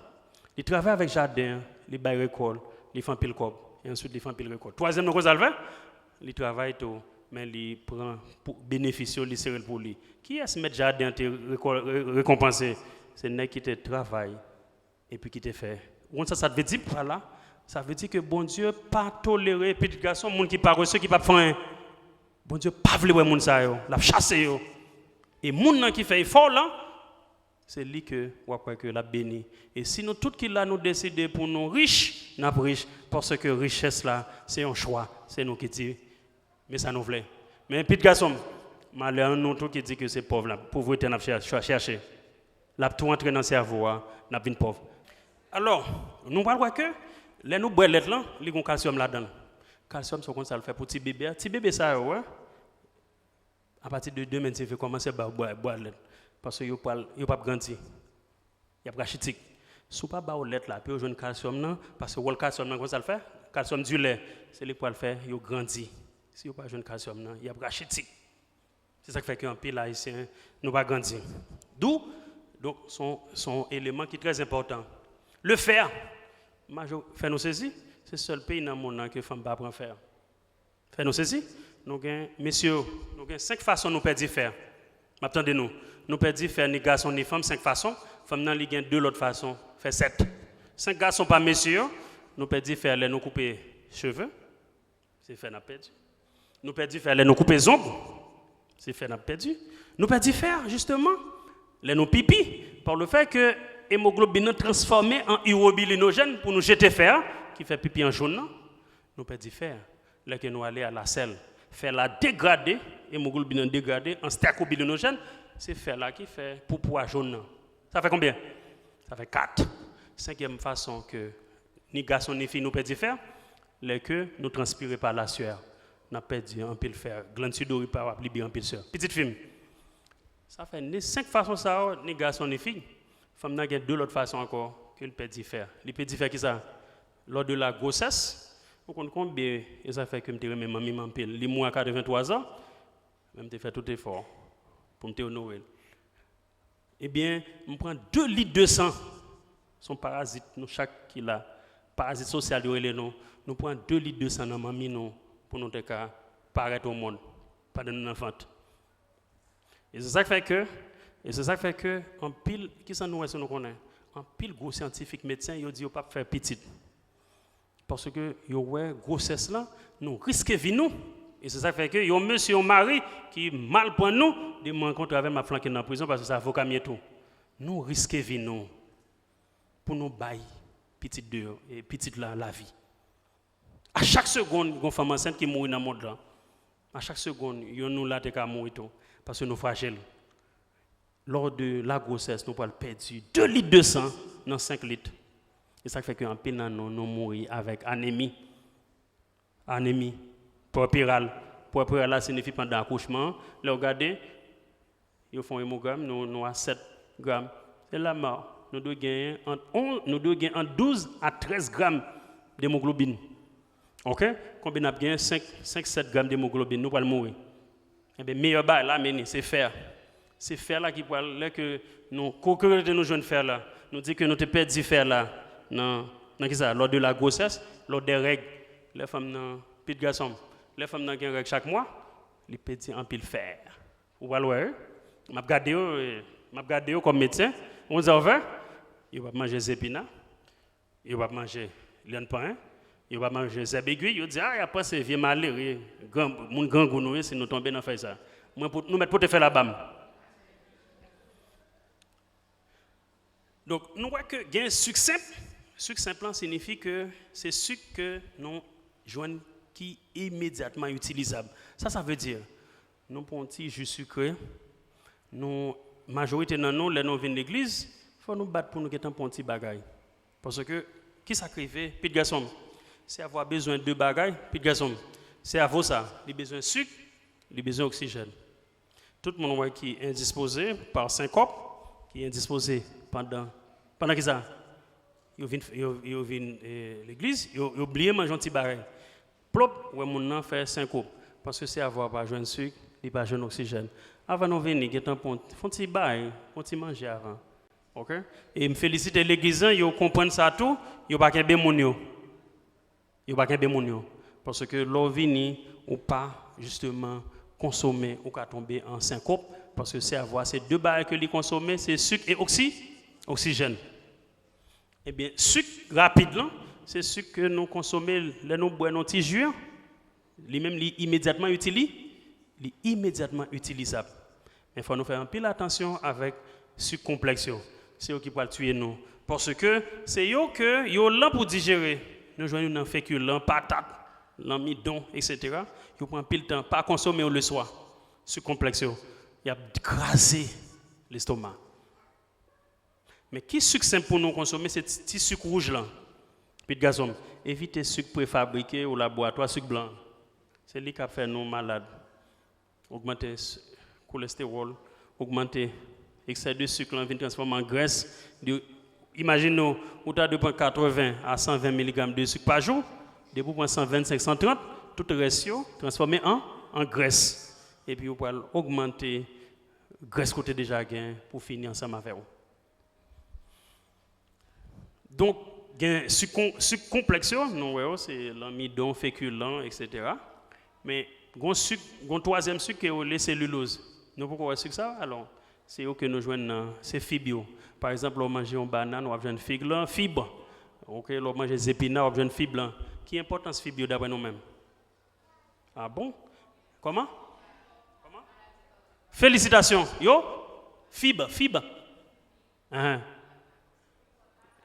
li travay avèk jaden an, li bay rekòl, li fè anpil kòb, e answit li fè anpil rekòl. Twazyèm nan, konn sa l fè? Li travay tou, men li pran pou, benefis yo, li sere l pou li. Kiyès mèt jaden an te rekò-, re-, rekonpanse? Se nèg ki te travay epi ki te fè. Ou konn sa sa vle di pa la? Sa vle di ke Bondye pa tolere pitit gason moun ki parese, ki p ap fè anyen. Bondye pa vle wè moun sa yo, l ap chase yo. E moun nan ki fè efò lan, se li ke w ap wè ke l ap beni. E si nou tout ki la, nou deside pou nou rich, n ap rich, paske richès la, se yon chwa, se nou ki di, men sa nou vle. Men pitit gason m, malè an nou tou ki di ke se pòv la, povrete n ap chè-, chè-, chèche. L ap tou antre nan sèvo a, n ap vin pòv. Alò, nou pral wè ke lè nou bwè lèt lan, li gon kalsyòm ladan l. Kalsyòm, sa w konn sa l fè pou ti bebe a? Ti bebe sa yo, wè, apati de demen, Dye vle, kòmanse ba yo bwè, bwè lèt. Paske yo pral, yo p ap grandi. Y ap rachitik. Si w pa ba yo lèt la, pou yo jwenn kalsyòm nan, paske wòl kalsyòm nan, konn sa l fè? Kalsyòm di lè, se li k pral fè yo grandi. Si yo pa jwenn kalsyòm nan, y ap rachitik. Se sa k fè ke anpil Ayisyen, nou pa grandi. Dou, donk, se yon, se yon eleman ki trè enpòtan. Le fè, majò, fè nou sezi, se sèl peyi nan mond lan ke fanm pa pran fè. Fè nou sezi, nou gen, mesye yo, nou gen senk fason nou pèdi fè. M ap tande nou. Nou pèdi fè ni gason ni fanm senk fason. Fanm nan, li gen de lòt fason, fè sèt. Senk gason pa mesye yo, nou pèdi fè lè nou koupe cheve. Se fè n ap pèdi. Nou pèdi fè lè nou koupe zong. Se fè n ap pèdi. Nou pèdi fè, jisteman, lè nou pipi. Par le fait que emoglobin nan transfòme an iwobilinojèn pou nou jete fè a, ki fè pipi an jòn nan. Nou pèdi fè. Lè ke nou ale a lasèl, fè la degrade, emoglobin nan degrade an stèkobilinojèn, se fè la ki fè poupou a jòn nan. Sa fè konbyen? Sa fè kat. Senkyèm fason ke ni gason ni fi nou pèdi fè, lè ke nou transpire pa la sueur, n ap pèdi anpil fè. Glann sidorit pa w ap libere anpil sueur. Pitit fi m, sa fè ni senk fason sa yo, ni gason ni fi. Fanm nan gen de lòt fason ankò ke l pèdi fè. Li pèdi fè kisa? Lors de la grossesse, ou konn konbyen, e sa fè ke m te renmen manmi m anpil. Li mouri a katrevenntwa zan, men m te fè tout efò pou m te onore l. Ebyen, m pran de lit de san. Se yon parazit, nou chak ki la. Parazit sosyal, yo rele nou. Nou pran de lit de san nan manmi nou pou nou te ka parèt o mond pandan nou nan vant. E se sa k fè ke, e se sa k fè ke anpil, kisa nou wè si nou konnen? Anpil gwo syantifik medsen, yo di yo p ap fè pitit. Paske yo wè gwosès lan, nou riske vi nou. E se sa k fè ke yon mesye, yon mari ki mal pran nou, de m rankontre avè l, m ap flanke l nan prizon, paske se avoka m ye tou. Nou riske vi nou pou nou bay pitit de, e pitit la lavi. A chak segonn, gon fanm ansent ki mouri nan mond lan. A chak segonn, yonn nou la te ka mouri tou, paske nou frajil. Lors de la grossesse, nou pral pèdi de lit de san nan senk lit. E sa k fè ke anpil nan nou, nou mouri avèk anemi. Anemi. Pèperal. Pèperal la siyifi pandan akouchman an. Lè w gade, yo fè yon emogram, nou, nou a sèt gram. Se la ma, nou dwe genyen ant on, nou dwe gen ant douz a trèz gram demoglobin. Oke? Konbyen n ap genyen? Senk, senk, sèt gram demoglobin, nou pral mouri. Enben, meyè bagay la, men ni, se fè. Se fè la ki pral, lè ke nou, ko-, kote nou jwenn fè la? Nou di ke nou te pèdi fè la nan, nan kisa? Lors de la grossesse, lors des règles. Lè fanm nan, pitit gason m, lè fanm nan gen règ chak mwa, li pèdi anpil fè. Ou pral wè, wi. M ap gade yo, e, m ap gade yo kòm medsen. Ou konn sa yo fè? Yo p ap manje zepina. Yo p ap manje lyann panyen. Yo p ap manje zèb egwi. Yo di, a, y ap panse vye malere, gran, moun grangou nou ye si nou tonbe nan fèy sa. Mwen, pou, nou mèt pote fè la ba m. Donk, nou wè ke gen sik senp. Sik senp lan siyifi ke se sik ke nou jwenn ki imedyatman itilizab. Sa, sa vle di, nou pran yon ti ji sikre, nou, majorite nan nou, lè nou vin legliz, fò nou bat pou nou gentan pran yon ti bagay. Paske, ki sa k rive, pitit gason m? Sèvo a bezwen de bagay, pitit gason m. Sèvo sa, li bezwen sik, li bezwen oksijèn. Tout moun wè ki endispoze pa senkòp, ki endispoze pandan, pandan ki sa? Yo vin, yo, yo vin eh, legliz, yo, yo bliye manje yon ti bagay. Plop, wè moun nan fè senkòp. Paske sèvo a pa jwenn sik, li pa jwenn oksijèn. Avan nou vini, gentan pran, fè yon ti bay, fè yon ti manje avan. Ok? E m felisite legliz lan, yo konprann sa tou, yo pa kenbe moun yo. Yo pa kenbe moun yo. Paske lè w vini, ou pa, jisteman, konsome, ou ka tonbe an senkòp. Paske sèvo a, se de bagay ke li konsome, se sik e oksi, oksijèn. Ebyen, sik rapid lan, se sik ke nou konsome lè nou bwè nan ti ji an. Li menm, li imedyatman itili, li imedyatman itilizab. Men fò nou fè anpil atansyon avèk sik konplèks yo. Se yo ki pral tiye nou. Paske se yo ke yo lan pou dijere. Nou jwenn yo nan fekilan, patat, lanmidon, etsetera. Yo pran anpil tan, pa konsome yo leswa. Sik konplèks yo, y ap kraze lestoma. Men ki sik senp pou nou konsome, se ti, ti sik wouj lan. Pitit gason m, evite sik prefabrike ou laboratwa, sik blan. Se li k ap fè nou malad. Ogmante s-, kolestewòl, ogmante eksè de sik lan, vin transfòme an grès. De, imajine w, ou ta dwe pran katreven a san ven miligram de sik pa jou, depi w pran san vennsenk, san trant, tout rès yo transfòme an, an grès. Epi ou pral ogmante grès ke w te deja gen pou fini ansanm avè w. Donk, gen sik kon-, sik konplèks yo, nou wè yo, se lanmidon, fekilan, etsetera. Men, gon sik, gon twazyèm sik ke yo rele seliloz. Nou poko wè sik sa, alò, se yo ke nou jwenn nan, se fib yo. Pa egzanp, lè w manje yon banann, w ap jwenn fig lan, fib. Ok, lè w manje zepina, w ap jwenn fib lan. Ki enpòtans fib yo daprè nou menm? Ah bon? Kòman? Kòman? Felisitasyon. Yo? Fib, fib. Ahan.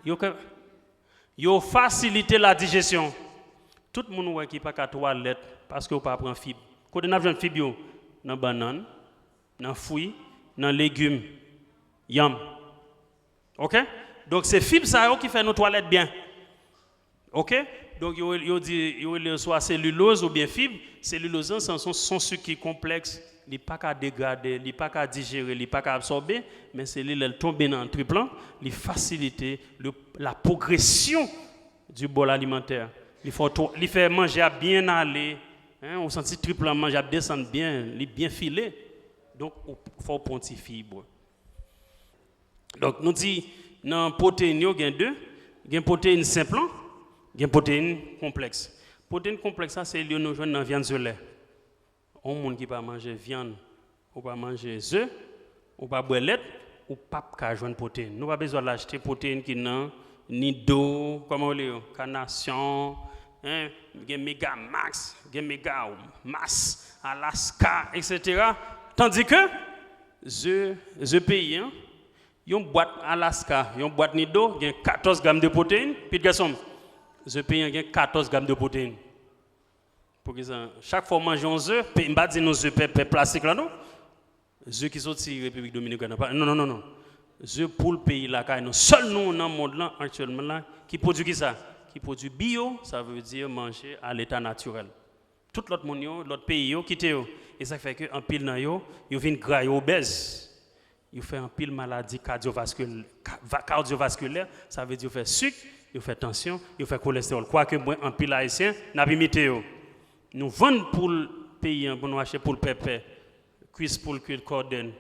Yo ke, yo fasilite ladijesyon. Tout moun ou wè ki pa ka twalèt paske yo pa pran fib. Kote n ap jwenn fib yo? Nan bannann, nan fwi, nan legim, yanm. Ok? Donk, se fib sa yo ki fè nou twalèt byen. Ok? Donk, yo, yo di, yo rele yo swa seliloz oubyen fib. Seliloz lan, se yon, se yon sik ki konplèks. Li pa ka degrade, li pa ka dijere, li pa ka absòbe. Men se li, lè l tonbe nan trip lan, li fasilite le, la progression du bol alimentaire. Li fè, li fè manje a byen ale. Hein, ou santi trip lan, manje ap desann byen, li byen file. Donk, ou, fò w pran ti fib. Donk, nou di, nan pwoteyin yo, gen de. Gen pwoteyin senp lan, gen pwoteyin konplèks. Pwoteyin konplèks la, se li yo nou jwenn nan vyann, ze, lè. Yon moun ki pa manje vyann, ou pa manje ze, ou pa bwè lèt, ou p ap ka jwenn pwoteyin. Nou pa bezwen al achte pwoteyin ki nan Nido, kòman yo rele yo? Kanasyon, hein, gen Megamax, gen Megamas, Alaska, etsetera. Tandike, ze, ze peyi an, yon bwat Alaska, yon bwat Nido, gen katòz gram de pwoteyin. Pitit gason m, ze peyi an gen katòz gram de pwoteyin. Poukisa? Chak fwa w manje yon ze, pe-, m pa di nou ze pèpè plastik la, non. Ze ki soti Repiblik Dominikèn nan, pa, non, non, non, non. Ze poul peyi lakay nou. Sèl nou nan mond lan, aktyèlman la, ki pwodui kisa? Ki pwodui bio, sa vle di manje a leta natirèl. Tout lòt moun yo, lòt peyi yo, kite yo. E sa k fè ke anpil nan yo, yo vin gra, yo obèz. Yo fè anpil maladi kadyovaskil-, ka-, va-, kadyovaskilè, sa vle di yo fè sik, yo fè tansyon, yo fè kolestewòl. Kwake mwen, anpil Ayisyen, n ap imite yo. Nou vann poul peyi an pou nou achte poul pèpè, kwis poul kwit, kòdèn,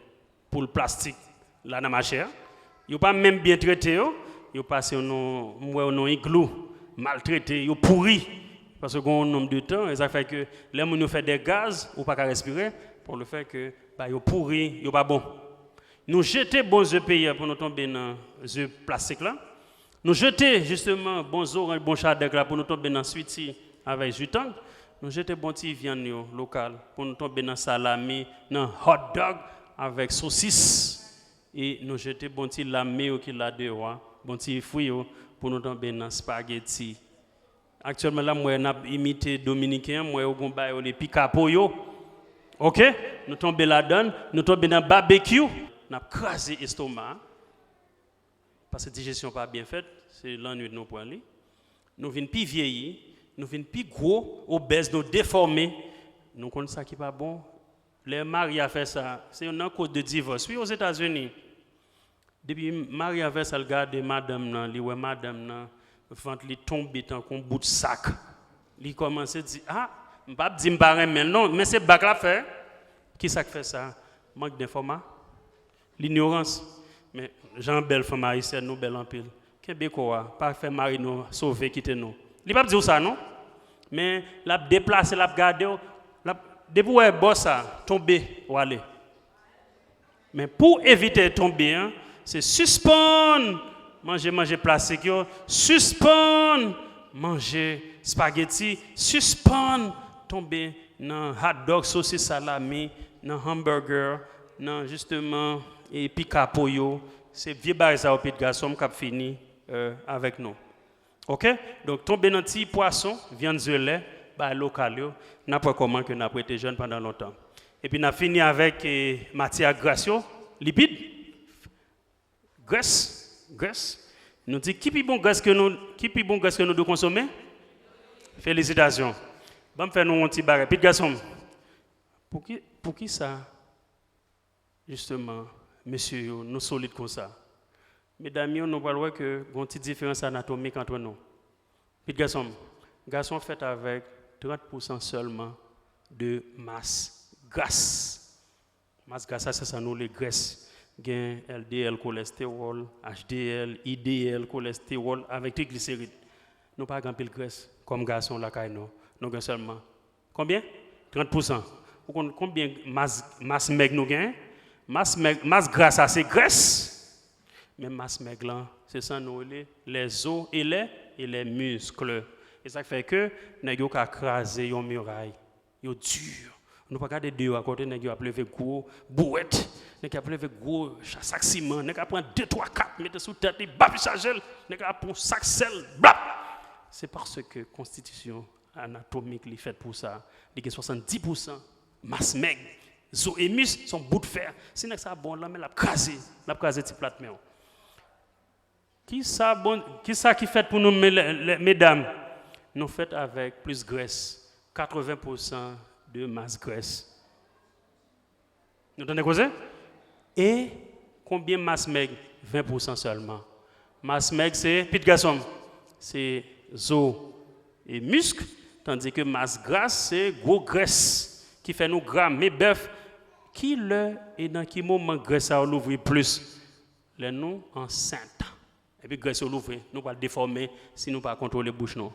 poul plastik, la nan mache a. Yo pa menm byen trete yo, yo pase yo nan, m wè yo nan iglou, maltrete, yo pouri. Paske gen yon nonb de tan, e sa fè ke lè moun yo fè dè gaz, ou pa ka respire, pou le fè ke, ba, yo pouri, yo pa bon. Nou jete bon ze peyi a pou nou tonbe nan ze plastik la. Nou jete, jisteman, bon zoranj, bon chadèk la pou nou tonbe nan switi avèk ji tang. Nou jete bon ti vyann yo, lokal, pou nou tonbe nan salami, nan hot dog avèk sosis. E nou jete bon ti lame yo ki la deyò a, bon ti fwi yo, pou nou tonbe nan spageti. Aktyèlman la, m wè n ap imite Dominiken an, m wè yo gon bagay yo le pikapo yo. Oke? Nou tonbe ladan l, nou tonbe nan babekyou, n ap kraze estoma a. Paske dijesyon pa byen fèt, se lannwit nou pran li. Nou vin pi vyeyi, nou vin pi gwo, obèz, nou defòme. Nou konn sa ki pa bon. Lè mari a fè sa, se youn nan koz de divòs, wi, Ozetazini. Depi mari a fè sa, l gade madanm nan, li wè madanm nan, vant li tonbe tankou yon bout sak. Li kòmanse di, a, m p ap di m pa renmen l, non, men se bak l ap fè. Ki sa k fè sa? Mank denfòma-, linyorans. Men, jan bèl fanm ayisyèn, nou bèl anpil. Kenbe kò a, pa fè mari nou sove kite nou. Li p ap di w sa, non. Men, l ap deplase, l ap gade w, l ap, depi w wè bò sa, tonbe, w ale. Men pou w evite tonbe an, se sispann manje manje plastik yo, sispann manje spageti, sispann tonbe nan hot dog, sosis, salami, nan hamburger, nan jisteman e pikapo yo. Se vye bagay sa yo, pitit gason m, k ap fini, euh, avèk nou. Oke? Donk, tonbe nan ti pwason, vyann, ze, lè, bagay lokal yo, n ap wè kòman ke n ap rete jèn pandan lontan. Epi n ap fini avèk, eh, matyè gras yo, lipid, grès, grès. Nou di, ki pi bon grès ke nou, ki pi bon grès ke nou dwe konsome? Felisitasyon. Ban m fè nou yon ti bagay. Pitit gason m, pou ki, pou ki sa, jisteman, mesye yo, nou solid konsa? Medam yo, nou pral wè ke gon ti diferans anatomik ant nou. Pitit gason m, gason fèt avèk trant pousan sèlman de mas gras. Mas gras la, se sa nou rele grès. Gen L D L kolèstewòl, H D L, I D L kolèstewòl avèk trigliserid. Nou pa gen anpil grès kòm gason lakay nou. Nou gen sèlman konbyen? Trant pousan. Ou konn konbyen mas, mas mèg nou gen? Mas mèg, mas gras la se grès. Men mas mèg lan, se sa nou rele les os et les, et les muscles. E sa k fè ke nèg yo ka kraze yon miray. Yo di. Nou pa gade deyò a kote nèg yo ap leve gwo bouwèt, nèg yo ap leve gwo cha-, sak siman, nèg ap pran de, twa, kat, mete sou tèt li, bap, li chaje l, nèg ap pran sak sèl, blap! Se paske konstitisyon anatomik li fèt pou sa. Li gen swasanndis pousan mas mèg. Zo e mis, se yon bout fè. Si nèg sa bon, lanmen l ap kraze, l ap kraze ti plat men w. Kisa bon, kisa ki fèt pou nou, me-, le-, le-, medam? Nou fèt avèk plis grès, katreven pousan de mas grès. Nou tande koze? E konbyen mas mèg? Ven pousan sèlman. Mas mèg se, pitit gason m, se zo e misk, tandike mas gras se gwo grès ki fè nou gra, men bèf. Ki lè e nan ki moman grès sa yo louvri plis? Lè nou ansent. Epi grès yo louvri, nou pral defòme si nou pa kontwole bouch nou.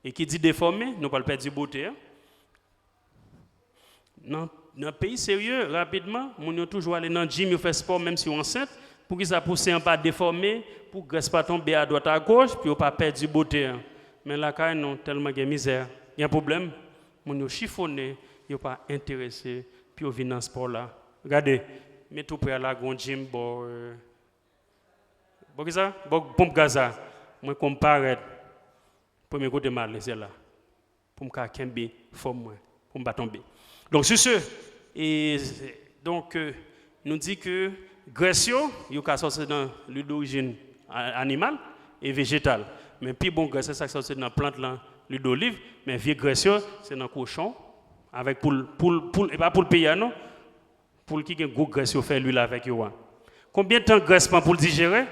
E ki di defòme, nou pral pèdi bote a. Nan, nan peyi serye, rapidman, moun yo toujou ale nan gym, yo fè spò, menm si yo ansent. Poukisa pou sen an pa defòme, pou grès pa tonbe adwat agoch, pou yo pa pèdi bote a? Men lakay nou, tèlman gen mizè, gen pwoblèm, moun yo chifone, yo pa enterese pou yo vin nan spò la. Gade, men tou prè a la, gon gym bò, euh, bò kisa? Bò ponp gaz la. Mwen konparèt. Premye kote m ale, se la. Pou m ka kenbe fòm mwen, pou m pa tonbe. Donk, sur ce, e, donk, euh, nou di ke grès yo, yo ka sòti nan lwil dorijin a-, animal e vejetal. Men pi bon grès, se sa k sòti nan plant lan, lwil doliv. Men vye grès yo, se nan kochon, avèk poul, poul, poul, e pa poul peyi a non. Poul ki gen gwo grès yo fè lwil avèk yo a. Konbyen tan grès pran pou l dijere?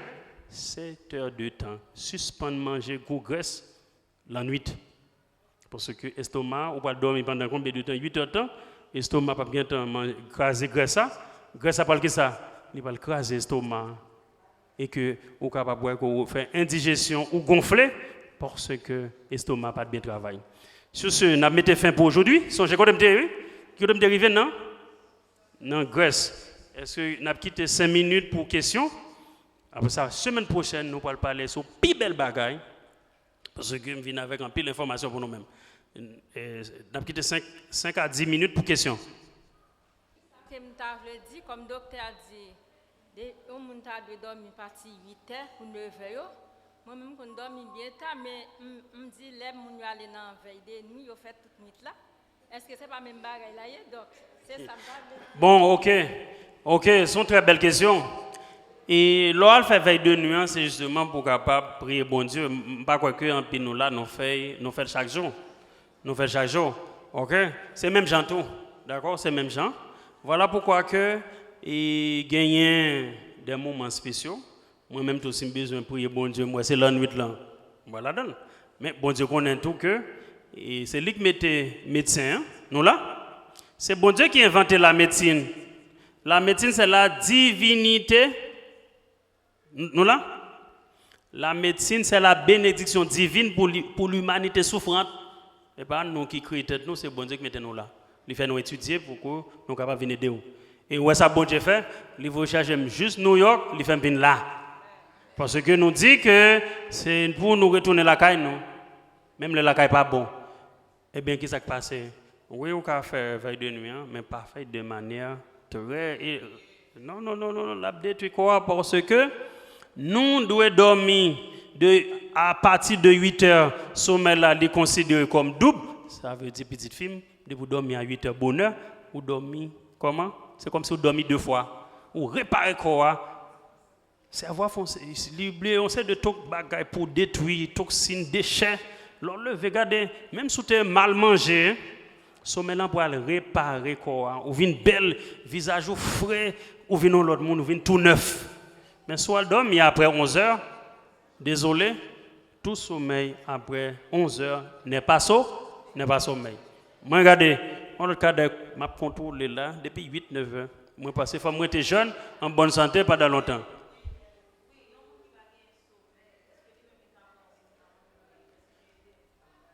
Sèt è de tan. Sispann manje gwo grès lannwit. Paske estoma, ou pral dòmi pandan konbyen de tan? Uit è tan. Estoma p ap gen tan man-, kraze grès sa. Grès sa pral kisa? Li pral kraze estoma. E ke ou kapab wè ke ou fè endijesyon, ou gonfle, paske estoma pa t byen travay. Sur ce, n ap mete fen pou ojodi. Sonje kote m te ye, wi? Kote m te rive, non? Nan grès. Èske n ap kite senk minit pou kesyon? Apre sa, semèn pwochèn, nou pral pale sou pi bèl bagay. Paske m vin avèk anpil enfòmasyon pou nou menm. E, n ap kite senk, senk a dis minit pou kesyon. Sa ke m ta vle di, kòm doktè a di, De, yon moun ta dwe dòmi pati uit è pou nèf è yo. Mwen menm, m konn dòmi byen ta, men m, m di lè moun yo ale nan vèy de nwi, yo fè tout nwit la. Èske se pa menm bagay la ye? Donk, se sa m ta vle di. Bon, ok. Ok, se yon trè bèl kesyon. E lè w al fè vèy de nwi an, se jisteman pou w kapab priye Bondye. M m pa kwè ke anpil nou la, nou fè, nou fè l chak jou. Nou fè l chak jou. Ok? Se menm jan tou. Dakò? Se menm jan. Vwala poukwa ke e genyen de moman espesyal. Mwen menm tou, si m bezwen priye Bondye, m wè se lannwit lan, m pral ladan l. Men Bondye konnen tou ke e se li k mete medsen an. Nou la? Se Bondye ki envante lamedsin. Lamedsin, se la divinite. N- Nou la? Lamedsin, se la benediksyon divin pou li, pou limanite soufrant. E pa nou ki kreye tèt nou, se Bondye ki mete nou la. Li fè nou etidye pou ke nou kapab vin ede w. E w wè sa Bondye fè, li voye chache m jis Nouyòk, li fè m vin la. Paske nou di ke se pou nou retounen lakay nou. Menm lè lakay pa bon. Ebyen, ki sa k pase? Wi, ou ka fè vèy de nwi an, men pa fè de manyè trè. E- Non, non, non, non, non, l ap detwi kò a paske nou dwe dòmi de, apati de uit è, somèy la, li konsidere kòm doub. Sa vle di, pitit fi m, depi w dòmi a uit è bonè, ou dòmi kòman? Se kòmsi w dòmi de fwa. Ou repare kò a. Sèvo a fè yon se- li bliye yon seri de tok bagay pou detwi, toksin, dechè. Lè w leve, gade, menm si w te mal manje, somèy lan pral repare kò a. Ou vin bèl, vizaj ou fre, ou vin yon lòt moun, ou vin tou nèf. Men si w al dòmi apre onz è, dezole, tout somèy apre onz è n'est pas so- n'est pas sommeil. Mwen gade, yon lòt kadèk, m ap kontwole la, depi uit, nèf è. Mwen panse fò m rete jèn, an bòn sante pandan lontan.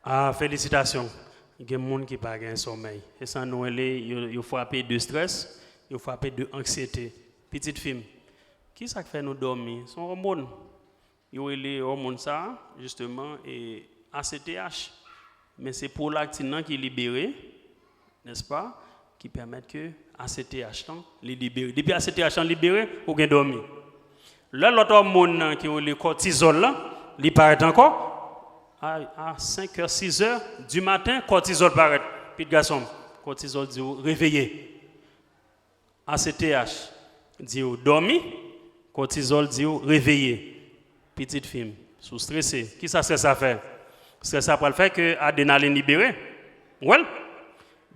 Ah, felisitasyon. Gen moun ki pa gen somèy. E sa nou rele, yo, yo frape de strès, yo frape de anksyete. Pitit fi m, ki sa k fè nou dòmi? Se yon òmòn. Yo rele òmòn sa, jisteman, e A C T H. Men se prolaktin nan ki libere, nèspa, ki pèmèt ke A C T H lan li libere. Depi A C T H lan libere, ou gen dòmi. Lè lòt òmòn nan ki rele kòtizòl lan, li parèt ankò, a, a senk è, sis è di maten, kòtizòl parèt. Pitit gason m, kòtizòl di w reveye. A C T H di w dòmi, kòtizòl di w reveye. Pitit fi m, si w strese, kisa strès la fè? Strès la pral fè ke adrenalin libere. Ou wè l?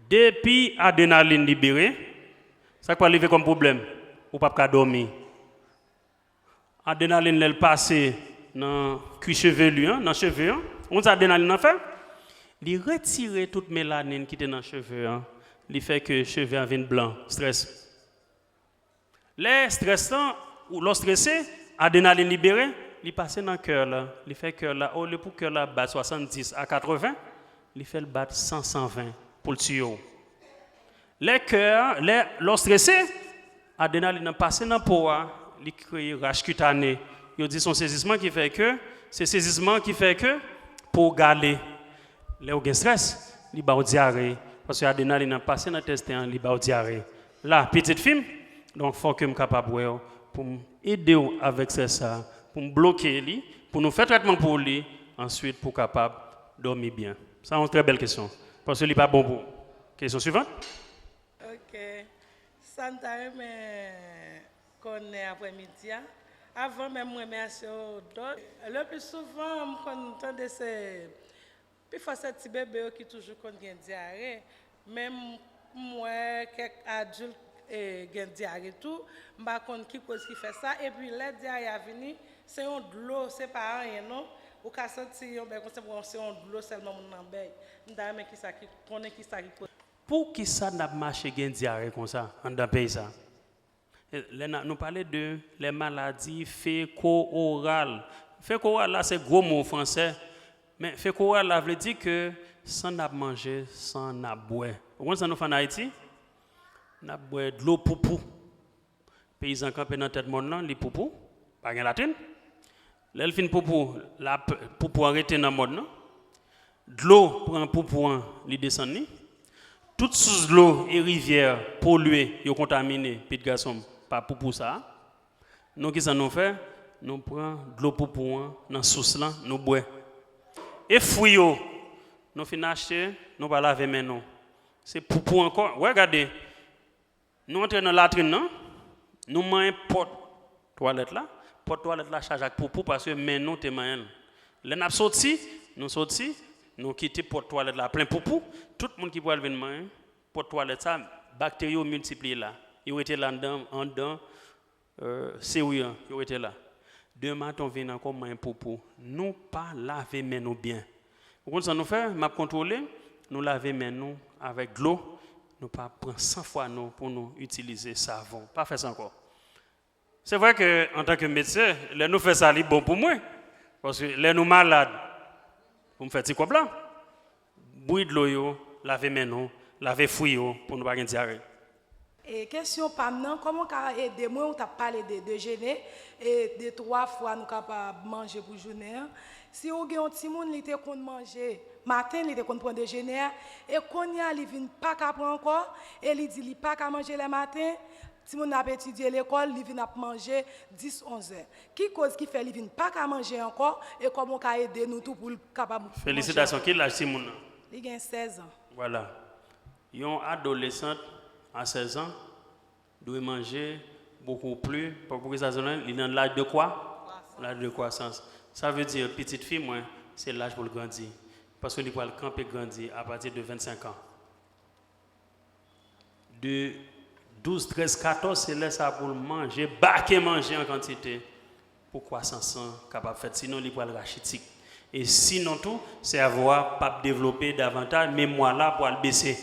Depi adrenalin libere, sa k pral rive kòm pwoblèm? Ou p ap ka dòmi. Adrenalin, lè l pase nan kwi chevelu an, nan cheve an, ou konn sa adrenalin nan fè? Li retire tout melanin ki te nan cheve an. Li fè ke cheve an vin blan. Strès. Lè strès lan, ou lè w strese, adrenalin libere, li pase nan kè la. Li fè kè la, olye pou kè la bat swasanndis a katreven, li fè l bat san, san ven pou l tiye w. Lè kè a, lè, lè w strese, adrenalin nan pase nan po a, li kreye rach kitane. Yo di se yon sezisman ki fè ke, se sezisman ki fè ke po w gale. Lè w gen strès, li ba w dyare, paske adrenalin nan pase nan entesten an, li ba w dyare. La, pitit fi m, donk fò ke m kapab wè w, pou m ede w avèk strès sa, pou m bloke li, pou nou fè trètman pou li, answit pou w kapab dòmi byen. Sa yon trè bèl kesyon, paske li pa bon pou ou. Kesyon swivan. Ok. Sa m ta renmen konnen aprèmidi a. Avan menm m remèsye w, Dòk. Le pli souvan, m konn tande se, pifò se ti bebe yo ki toujou konn gen dyare. Men m, m wè kèk adilt, e, gen dyare tou. M pa konn ki koz ki fè sa. Epi lè dyare a vini, se yon dlo, se pa anyen non. Ou ka santi yon bèy konsa, bon, se yon dlo sèlman moun nan bèy. M ta renmen kisa ki, konnen kisa ki koz. Poukisa n ap mache gen dyare konsa anndan peyi sa? E, lè n a, nou pale de les maladies féco-orales. Féco-oral la, se gwo mo fransè. Men féco-oral la vle di ke san n ap manje, san n ap bwè. Ou konn sa nou fè ann Ayiti? N ap bwè dlo poupou. Peyizan kanpe nan tèt mòn nan, li poupou, pa gen latrin. Lè l fin poupou, l ap, poupou an rete nan mòn nan. Dlo pran poupou an, li desann li. Tout sous dlo e rivyè polye, yo kontamine, pitit gason m, pa poupou sa a. Nou, kisa nou fè? Nou pran dlo poupou an nan sous lan, nou bwè. E fwi yo, nou fin achte, nou pa lave men nou. Se poupou ankò. Wè, gade. Nou antre nan latrin nan, nou manyen pòt twalèt la. Pòt twalèt la chaje ak poupou paske men nou te manyen l. Lè n ap soti, nou soti, nou kite pòt twalèt la plen poupou. Tout moun ki pral vin manyen, pòt twalèt sa, bakteri yo miltipliye la. Yo rete la anndan, anndan, euh, seri an, yo rete la. Demen maten w vin ankò manyen poupou. Nou pa lave men nou byen. Ou konn sa nou fè? M ap kontwole, nou lave men nou avèk dlo. Nou pa pran san fwa nou pou nou itilize savon. Pa fè sa ankò. Se vre ke, antanke medsen, lè nou fè sa, li bon pou mwen. Paske lè nou malad, pou m fè ti kòb la, bouyi dlo yo, lave men nou, lave fwi yo, pou nou pa gen dyare. E kesyon pa m nan, kòman w ka ede mwen, ou t ap pale de dejene, e de twa fwa nou kapab manje pou jounen an. Si ou gen yon timoun, li te konn manje maten, li te konn pran dejene a, e kounye a li vin pa ka pran ankò, e li di li pa ka manje lè maten, timoun nan ap etidye lekòl, li vin ap manje dis, onz è. Ki koz ki fè li vin pa ka manje ankò, e kòman w ka ede nou tou pou l kapab manje ankò? Felisitasyon. Ki laj timoun nan? Li gen sèz an. Vwala. Yon adolescente à seize ans dwe manje beaucoup plus. Pou, pou ki sa, li nan laj de kwa? Laj de kwasans. Sa vle di, pitit fi mwen, se laj pou l grandi. Paske li pral kanpe grandi apati de vennsenk an. De douz, trèz, katòz, se lè sa pou l manje, bake manje an kantite pou kwasans lan kapab fèt. Sinon, li pral rachitik. E sinon tou, sèvo a p ap devlope davantaj, memwa la pral bese.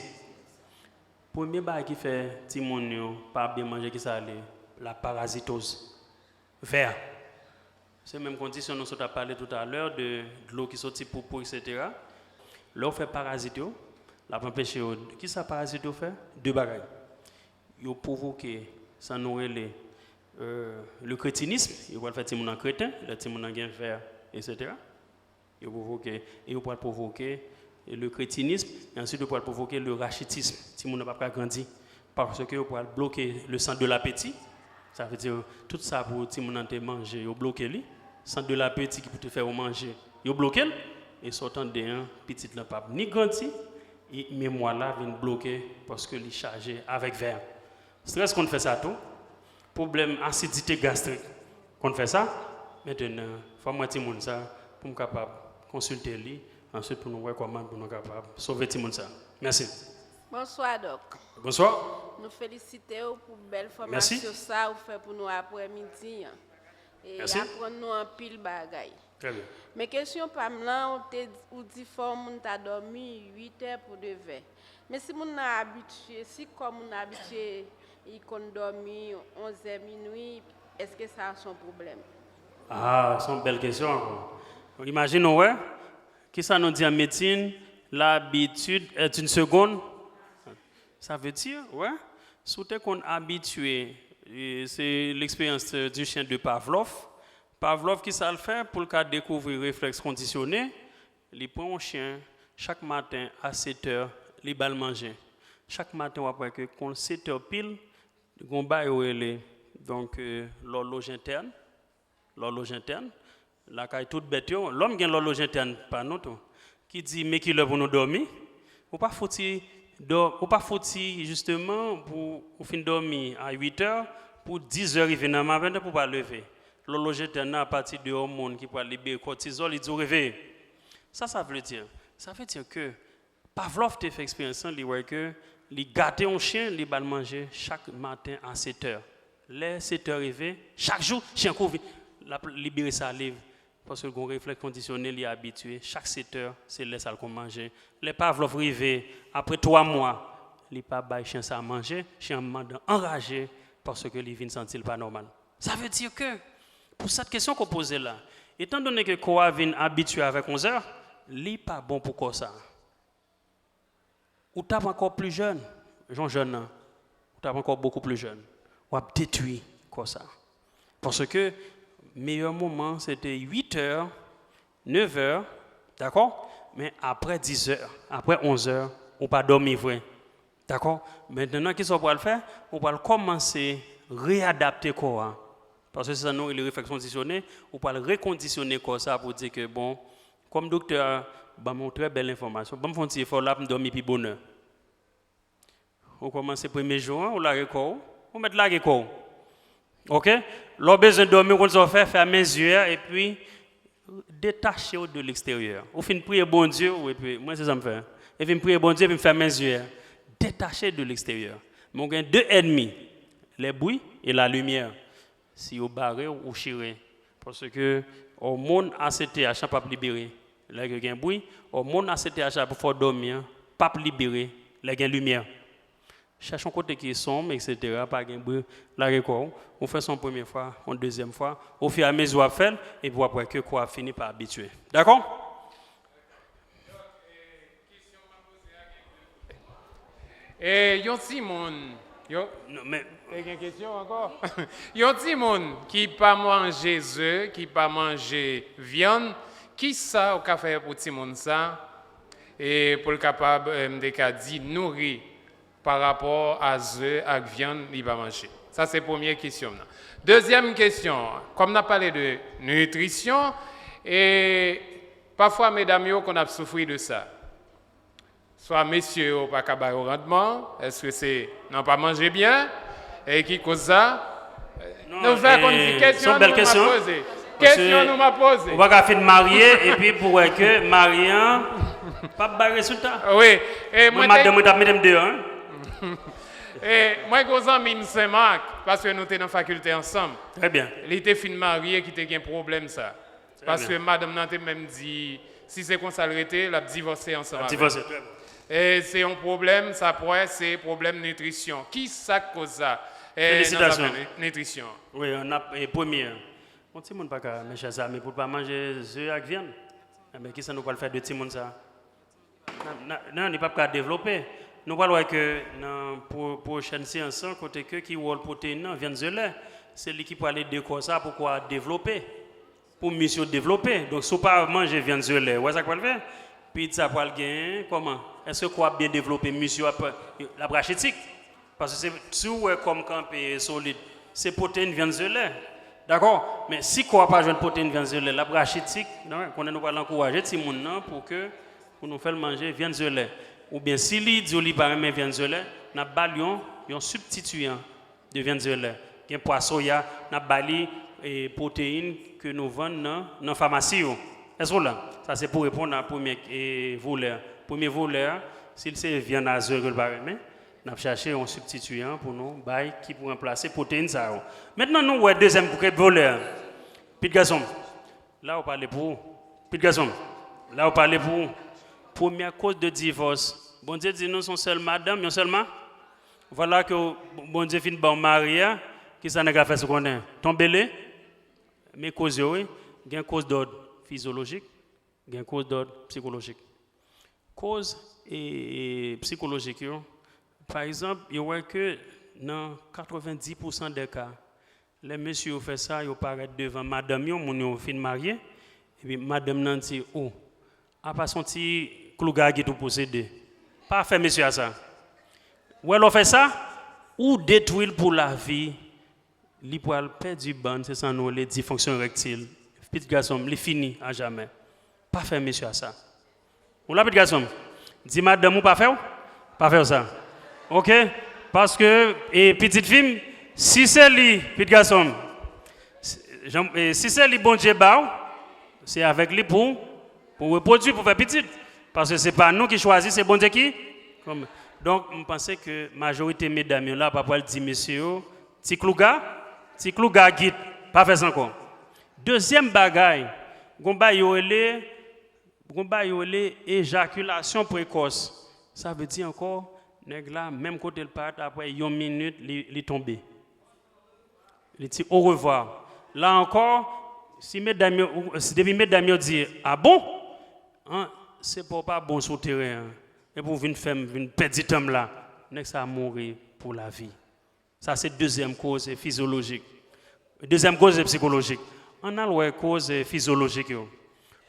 Premye bagay ki fè timoun yo pa byen manje, ki sa l ye? La parazitoz. Vè. Se menm kondisyon nou sot ap pale toutalè de dlo ki soti, poupou, etsetera. Lè w fè parazit yo, l ap anpeche yo. Kisa parazit yo fè? De bagay. Yo pwovoke sa nou rele, euh, le crétinisme. Yo pral fè timoun nan kreten, lè timoun nan gen vè, etsetera. Yo pwovoke, e yo pral pwovoke le crétinisme, e answit yo pral pwovoke le rachitisme. Timoun nan p ap ka grandi, paske yo pral bloke le centre de l'appétit. Sa vle di, tout sa pou timoun nan te manje, yo bloke li. Centre de l'appétit ki pou te fè yo manje, yo bloke l. E sa w tande an, pitit lan p ap ni grandi, e memwa la vin bloke paske li chaje avèk vè. Strès konn fè sa tou. Pwoblèm asidite gastrik konn fè sa. Mentenan, fò m wè timoun sa pou m kapab konsilte li. Answit, pou nou wè kòman pou nou kapab sove timoun sa. Mèsi. Bonswa, Dòk. Bonswa. Nou felisite w pou bèl fòmasyon sa ou fè pou nou aprèmidi an. E l aprann nou anpil bagay. Trè byen. Men kesyon pa m lan, ou te ou di fò moun ta dòmi uit è pou de vè. Men si moun nan abitye, si kò moun nan abitye, li konn dòmi onz è minwi, èske sa se yon pwoblèm? Ah, se yon bèl kesyon ankò. Imajine w wè, kisa nou di an medsin, l'habitude est une seconde. Sa vle di, wè, si w te konn abitye, e se l'expérience du chien de Pavlov. Pavlov, kisa l fè pou l ka dekouvri reflèks kondisyone? Li pran yon chen, chak maten a sèt è, li ba l manje. Chak maten, w ap wè ke kon sèt è pil, gon bagay yo rele, donk, euh, lòloj entèn. Lòloj entèn. Lakay tout bèt yo, lòm gen lòloj entèn pa nou tou, ki di men kilè pou nou dòmi. Ou pa fouti dò-, ou pa fouti, jisteman, pou ou fin dòmi a uit è, pou diz è rive nan maten pou w pa leve. Lòloj entèn nan, apati de òmòn ki pral libere kòtizòl, li di w reveye. Sa sa vle di? Sa vle di ke Pavlov te fè eksperyans lan, li wè ke li gate yon chen, li ba l manje chak maten a sèt è. Lè sèt è rive, chak jou, chen kou vin, l ap libere saliv, paske l gon reflèks kondisyone, li abitye, chak sèt è, se lè sa l konn manje. Lè Pavlov rive, apre twa mwa, li pa bay chen sa manje, chen an mande anraje, paske li vin santi l pa nòmal. Sa vle di ke, pou sèt kesyon ke w poze la, etan done ke kò a vin abitye avèk onz è, li pa bon pou kò sa. Ou t ap ankò pli jèn, jan w jèn nan, ou t ap ankò bokou pli jèn. W ap detwi kò sa. Paske meyè moman se te uit è, nèf è, dakò? Men apre diz è, apre onz è, ou pa dòmi vre. Dakò? Mentnan, kisa w pral fè? Ou pral kòmanse reyadapte kò a. Paske se sa nou rele reflèks kondisyone, ou pral rekondisyone kò sa pou di ke, bon, kòm doktè a ban m yon trè bèl enfòmasyon, ban m fè yon ti efò la pou m dòmi pi bonè. Ou kòmanse premye jou an, ou lage kò w, ou mèt lage kò w. Oke? Lè w bezwen dòmi, ou konn sa w fè, fèmen zye a, epi detache w de leksteryè. Ou fin priye Bondye, ou epi, mwen se sa m fè. Epi m priye Bondye, epi m fèmen zye a. Detache de leksteryè. Men w gen de ènmi, les bruits et la lumière. Si yo bare w, ou chire. Paske òmòn A C T H lan p ap libere lè ke gen bri. Òmòn A C T H la pou fè w dòmi an p ap libere lè gen limyè. Chèche yon kote ki sonm, etsetera, pa gen bri, lage kò w. Ou fè sa yon premye fwa, yon dezyèm fwa. Ofiramezi w ap fè l, epi w ap wè ke kò a ap fini pa abitye. Dakò? E yon timoun, yo, Non, men e gen kesyon ankò? Yon timoun ki pa manje ze, ki pa manje vyann, ki sa ou ka fè pou timoun sa? E pou l kapab, eh, m te ka di, nouri pa rapò a ze ak vyann li pa manje? Sa se premye kesyon m nan. Dezyèm kesyon, kòm n ap pale de nitrisyon, e pafwa medam yo konn ap soufri de sa. Swa mesye yo pa ka ba yo randman, èske se nan pa manje byen, e ki koz sa? Nou fè konn di kesyon nou m ap poze. Kesyon nou m ap poze. Ou pa ka fin marye epi pou wè ke marye an p ap bay rezilta. Wi. E mwen te madanm mwen t ap mete m deyò, hein. E mwen gwo zanmi m Senmak, paske nou te nan fakilte ansanm. Trè byen. Li te fin marye ki te gen pwoblèm sa. Paske madanm nan te menm di, si se konsa l rete, l ap divòse ansanm avè l. Divòse, trè byen. E se yon pwoblèm, sa pwè, se pwoblèm nitrisyon. Ki sa k koz sa? E nan zafè nitrisyon. Wi, n ap, e premye. Yon timoun pa ka, mesye sa, men pou l pa manje ze ak vyann. Enben, kisa nou pral fè de timoun sa? Nan, nan, li p ap ka devlope. Nou pral wè ke nan pwo, pwochèn seyans lan, kote ke ki wòl pwoteyin nan, vyann ze lè, se li ki pral ede kò sa pou kò a devlope, pou mis yo devlope. Donk, si w pa manje vyann ze lè, ou wè sa k pral fè? Pitit sa pral gen kòman? Èske kò ap byen devlope? Mis yo ap, l ap rachitik. Paske se, si w wè kò m kanpe solid, se pwoteyin vyann ze lè. Dakò? Men si kò a pa jwenn pwoteyin vyann ze lè, l ap rachitik. Donk, konnen nou pral ankouraje timoun nan pou ke, pou nou fè l manje vyann ze lè. Oubyen si li di w li pa renmen vyann ze lè, n ap ba l yon, yon sibtitiyan de vyann ze lè. Gen pwa soya, n ap ba li, e, pwoteyin ke nou vann nan, nan famasi yo. Èske w la? Sa se pou reponn a premye, e, volè a. Premye volè a, si l se vyann a ze ke l pa renmen, n ap chache yon sibtitiyan pou nou bay ki pou ranplase pwoteyin sa yo. Mentnan nou wè dezyèm koup volè a. Pitit gason m, la ou pale pou ou. Pitit gason m, la ou pale pou ou. Premyè koz de divòs. Bondye di nou se yon sèl madanm, yon sèl ma. Vwala ke w, Bondye fin ba w mari a, kisa nèg la fè si w konnen? Tonbe le. Men koz yo wi. Gen koz dòd fizyolojik, gen koz dòd sikolojik. Koz, e, e, sikolojik yo, pa egzanp, yo wè ke nan katrevenndis pousan dè ka, lè mesye yo fè sa, yo parèt devan madanm yo, moun yo fin marye, epi madanm nan di, o, apa se yon ti klou gagit ou posede. Pa fè mesye a sa. Ou wè lè w fè sa, ou detwi l pou lavi. Li pral pèdi bann, se sa nou rele disfonksyon erektil. Pitit gason m, li fini ajamè. Pa fè mesye a sa. Ou la, pitit gason m? Di madanm ou pa fè w? Pa fè w sa. Oke? Paske, e, pitit fi m, si se li, pitit gason m, si, jan, e, si se li Bondye ba w, se avèk li pou, pou repwodui, pou fè pitit. Paske se pa nou ki chwazi, se Bondye ki. Donk, m panse ke majorite medam yo la pa pral di mesye yo, ti klou ga, ti klou gagit, pa fè sa ankò. Dezyèm bagay, gon bagay yo rele, gon bagay yo rele ejakilasyon prekòs. Sa vle di ankò, nèg la, menm kote l parèt, apre yon minit, li, li tonbe. Li di orevwa. La ankò, si medam yo, ou, si depi medam yo di, a bon? An, se pa w pa bon sou teren an. Epi w vin fè m vin pèdi tan m la. Nèg sa a mouri pou lavi. Sa se dezyèm koz, e, fizyolojik. Dezyèm koz, e, sikolojik. Ann al wè koz, e, fizyolojik yo.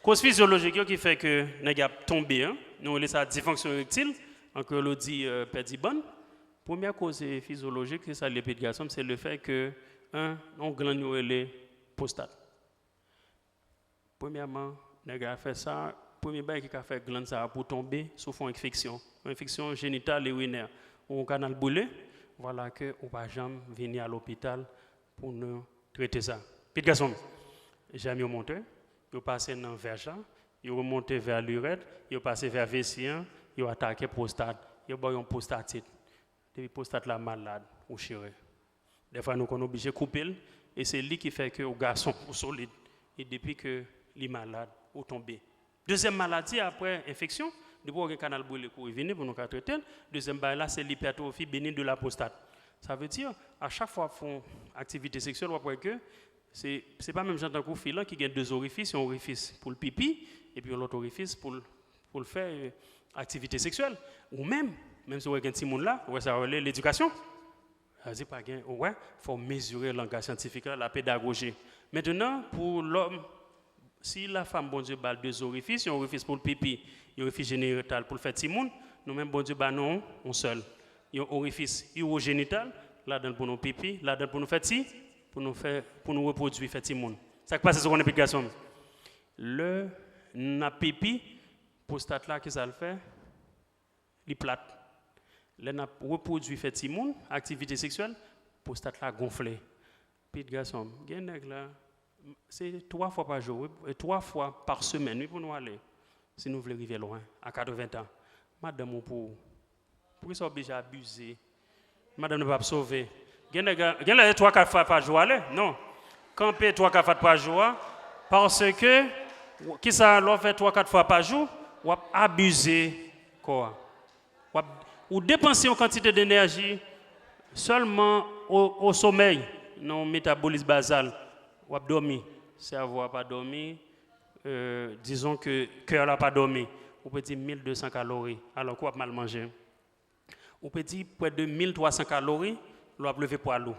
Koz fizyolojik yo ki fè ke nèg ap tonbe an, nou rele sa disfonksyon erektil, an kreyòl yo di, e, pèdi bann. Premyè koz, e, fizyolojik, se sa l ye, pitit gason m, se lefè ke en, yon glann yo rele pwostat. Premyèman, nèg la fè sa, premye bagay ki ka fè glann sa a pou tonbe, se w fè yon enfeksyon. Yon enfeksyon jenital e irinè, ou yon kanal brile, vwala ke ou pa janm vini a lopital pou nou trete sa. Pitit gason m, jèm yo monte, yo pase nan vèj la, yo remonte vè lirèt, yo pase vè vesi an, yo atake pwostat, yo ba w yon pwostatit. Depi pwostat la malad, ou chire. Dèfwa nou konn oblije koupe l, e se li ki fè ke ou gason, ou solid. E depi ke li malad, ou tonbe. Dezyèm maladi apre enfeksyon, depi w gen kanal brile kouri vini pou nou ka trete l, dezyèm bagay la se lipètrofi benin de la prostate. Sa vle di, a chak fwa w ap fè yon aktivite seksyèl, w ap wè ke se, se pa menm jan tankou fi lan ki gen de orifis, yon orifis pou l pipi, epi yon lòt orifis pou l, pou l fè, e, aktivite seksyèl. Ou menm, menm si w gen timoun la, ou wè sa yo rele ledikasyon. Sa vle di pa gen, ou wè, fò w mezire langaj syantifik la, la pedagoji. Mentnan, pou lòm, si lafanm Bondye ba l de orifis, yon orifis pou l pipi, yon orifis jenital pou l fè timoun, nou menm Bondye ba nou yon sèl. Yon orifis iwojenital, ladan l pou nou pipi, ladan l pou nou fè ti, pou nou fè, pou nou repwodui, fè timoun. Sa k pase sou konnen pitit gason m? Lè n ap pipi, pwostat la, kisa l fè? Li plat. Lè n ap repwodui, fè timoun, aktivite seksyèl, pwostat la gonfle. Pitit gason m, gen nèg la, se twa fwa pa jou, wi, e twa fwa pa semèn, wi, pou nou ale. Si nou vle rive lwen, a katreven tan. Madanm ou pou ou. Poukisa w oblije abize? Madanm nan p ap sove. Gen nèg, gen lè twa kat fwa pa jou ale? Non. Kanpe twa kat fwa pa jou a, paske, kisa, lè w fè twa kat fwa pa jou, w ap abize kò a. W ap, ou depanse yon kantite denèji sèlman o, o somèy, nan yon metabolis bazal. W ap dòmi. Sèvo a pa dòmi, euh, dizon ke kè la pa dòmi. Ou pèdi mil de san kalori, alò ke w ap mal manje. Ou pèdi prè de mil twa san kalori lè w ap leve pwa lou.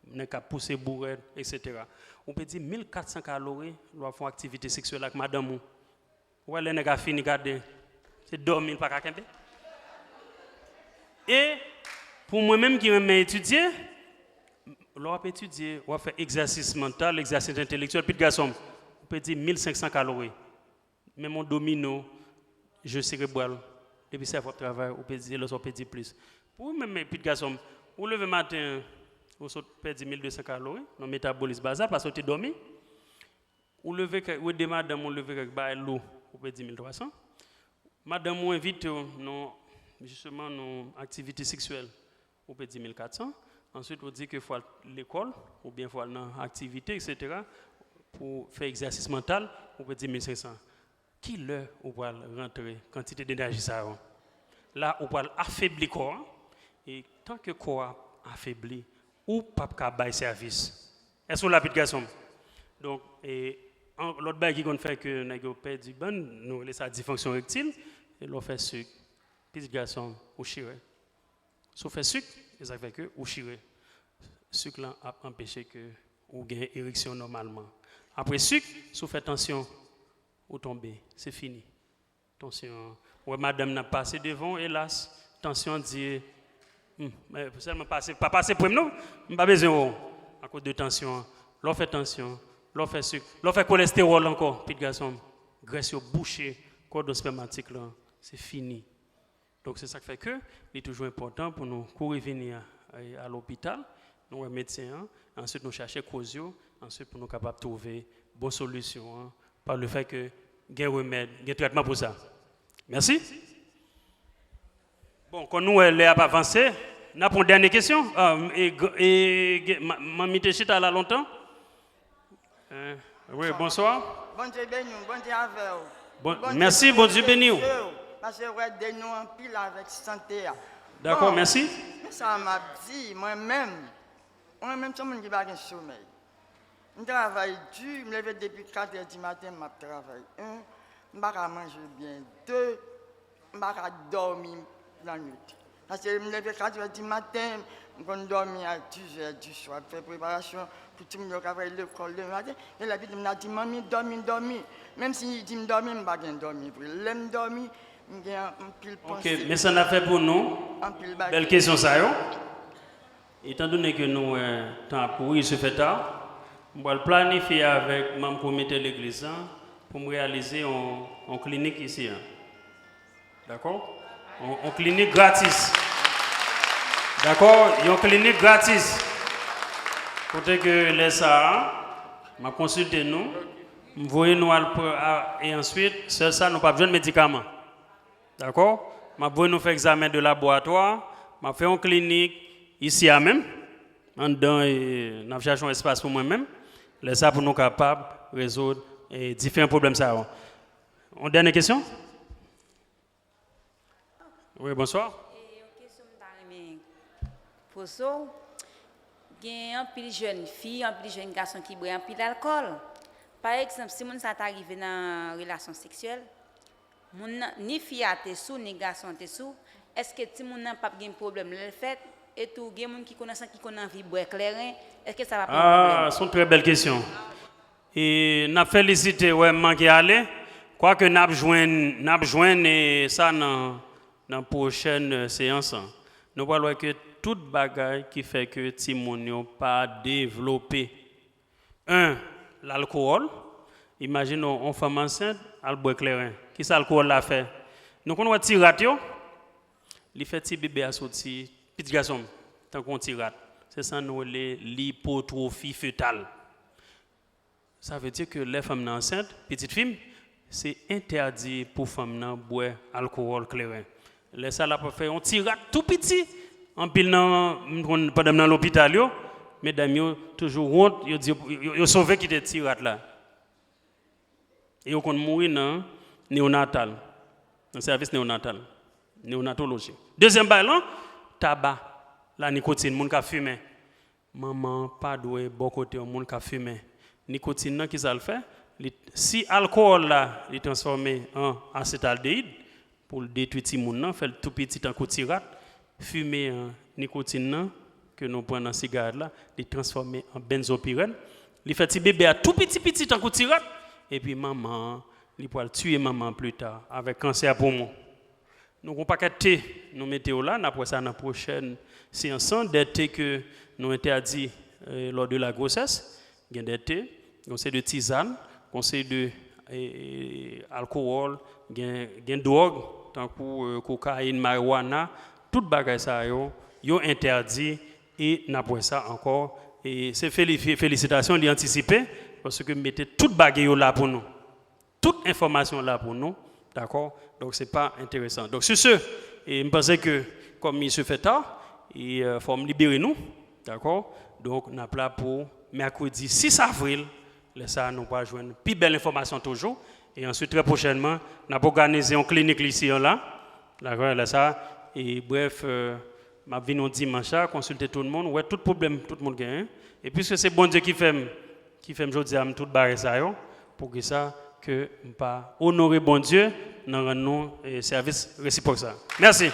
Nèg k ap pouse bourèt, etsetera. Ou pèdi mil kat san kalori lè w ap fè yon aktivite seksyèl ak madanm ou. Ou wè lè nèg a fini gade, se dòmi l pa ka kenbe. E pou mwen menm ki renmen etidye, lè w ap etidye, w ap fè egzèsis mantal, egzèsis entelektyèl, pitit gason m, ou pèdi mil senk san kalori. Menm yon domino, je serebral, depi sèvo ap travay, ou pèdi, lòs ou pèdi plis. Pou ou menm, pitit gason m, ou leve maten, ou sot pèdi mil de san kalori, nan metabolis bazal, paske ou te dòmi. Ou leve kèk, ou ede madanm ou leve kèk bagay lou, ou pèdi mil twa san. Madanm ou envite w nan, jisteman, nan aktivite seksyèl, ou pèdi mil kat san. Answit, ou di ke fò w al lekòl, oubyen fò w al nan aktivite, etsetera, pou fè egzèsis mantal, ou pèdi mil senk san. Kilè ou pral rantre kantite denèji sa yo? La, ou pral afebli kò a, e tanke kò a afebli, ou p ap ka bay sèvis. Èske w la, pitit gason m? Donk, e, an, lòt bagay ki konn fè ke nèg yo pèdi bann, nou rele sa disfonksyon erektil, e lè w fè sik, pitit gason m, ou chire. Si w fè sik, e sa k fè ke ou chire. Sik lan ap anpeche ke ou gen ereksyon nòmalman. Apre sik, si w fè tansyon, ou tonbe, se fini. Tansyon an. Ou wè madanm nan pase devan w, elas, tansyon an di, hmm, eh, sèlman pase, pa pase pre m non, m pa bezwen wè w. Akoz de tansyon an. Lè w fè tansyon, lè w fè sik, lè w fè kolèstewòl ankò, pitit gason m, grès yo bouche kòdon espèmatik lan, se fini. Donk, se sa k fè ke li toujou enpòtan pou nou kouri vini a, a, a lopital, nou wè medsen an, answit nou chache koz yo, answit pou nou kapab twouve bon solisyon an, pa le fè ke gen remèd, gen trètman pou sa. Mèsi. Bon, kon nou wè lè ap avanse, n ap pran dènye kesyon. Ah, e, e, e, ma-, manmi te chita la lontan. Eh, wi, bonswa. Bondye beni w, Bondye avè w. Bon, mèsi, Bondye beni w. Paske w ede nou anpil avèk sante a. Dakò, mèsi. Men sa m ap di, mwen menm, mwen menm se yon moun ki pa gen somèy. M travay di, m leve depi katrè di maten, m ap travay. En, m pa ka manje byen. De, m pa ka dòmi lannwit. Paske m leve katrè di maten, m konn dòmi a dizè di swa, fè preparasyon pou timoun yo ka pral lekòl demen maten. E lè pitit mwen ap di, "Manmi, dòmi, dòmi." Menm si li di m dòmi, m pa gen dòmi vre. Lè m dòmi, m gen anpil panse. Ok, men sa n ap fè pou nou. Anpil bagay. Bèl kesyon sa yo. Etandone ke nou wè tan ap kouri, se fè ta, m pral planifye avèk manm komite legliz la pou m reyalize yon, yon klinik isi a. Dakò? Yon, yon klinik gratis. Dakò? Yon klinik gratis. Kote ke lè sa a, m ap konsilte nou, m voye nou al pran, a, e answit, sèl sa, nou p ap jwenn medikaman. Dakò? M ap voye nou fè egzamen de laboratwa, m ap fè yon klinik isi a menm, anndan, e n ap chache yon espas pou mwen menm. Lè sa pou nou kapab rezoud, e, diferan pwoblèm sa yo. Yon dènye kesyon? Wi, bonswa. E yon kesyon m ta renmen poze w. Gen anpil jèn fi, anpil jèn gason ki bwè anpil alkòl. Pa egzanp, si moun sa ta rive nan relasyon seksyèl, moun nan, ni fi a te sou, ni gason an te sou, èske timoun nan p ap gen pwoblèm lè l fèt? E tou, gen moun ki konn ansanm, ki konn anvi bwè kleren, èske sa p ap yon pwoblèm? Ah, se yon trè bèl kesyon. E n ap felisite, wè, m manke ale. Kwake n ap jwenn, n ap jwenn, e, sa nan, nan pwochèn, e, seyans lan. Nou pral wè ke tout bagay ki fè ke timoun yo pa devlope. En, lalkòl. Imajine w, yon fanm ansent, al bwè kleren. Kisa alkòl la fè? Nou konn wè ti rat yo? Li fè ti bebe a soti, pitit gason m, tankou yon ti rat. Se sa nou rele lipotwofi fetal. Sa vle di ke lè fanm nan ansent, pitit fi m, se entèdi pou fanm nan bwè alkòl, kleren. Lè sa l ap fè yon ti rat tou piti. Anpil nan, m konn, pandan m nan lopital yo, medam yo toujou wont, yo di yo, yo, yo sove kite ti rat la. E yo konn mouri nan neyonatal, nan sèvis neyonatal, neyonatoloji. Dezyèm bagay lan, taba, la nikotin, moun k ap fimen. Manman an pa dwe bò kote yon moun k ap fimen. Nikotin nan, kisa l fè? Li, si alkòl la, li transfòme an asetaldeyid, pou l detwi timoun nan, fè l tou piti tankou ti rat, fimen an, nikotin nan, ke nou pran nan sigarèt la, li transfòme an benzopirèn. Li fè ti bebe a tou piti piti tankou ti rat, epi manman an, li pral tiye manman an pli ta avèk kansè poumon. Nou gen yon pakèt te, nou mete yo la, n ap wè sa nan pwochèn seyans lan, dè te ke nou entèdi, e, lò de la gwosès, gen dè te, gen yon seri de tizàn, gen yon seri de, e, e, alkòl, gen, gen dwòg, tankou, e, kokayin, mariwana, tout bagay sa yo, yo entèdi, e n ap wè sa ankò. E se feli-, fe-, felisitasyon, li antisipe, paske mete tout bagay yo la pou nou. Tout enfòmasyon la pou nou, dakò? Donk, se pa enteresan. Donk, sur ce, e m panse ke, kòm misye fè ta, e, e, fò m libere nou, dakò? Donk, n ap la pou mèkredi sis avril, lè sa a, nou pral jwenn pi bèl enfòmasyon toujou. E answit, trè pwochènman, n ap òganize yon klinik isi an la, dakò? Lè sa a, e brèf, e, m ap vin yon dimanch la, konsilte tout moun, wè tout pwoblèm tout moun genyen. E piske se Bondye ki fè m, ki fè m jodi a, m tout bagay sa yo, poukisa ke m pa onore Bondye nan rann nou, e, sèvis resipwòk sa? Mèsi.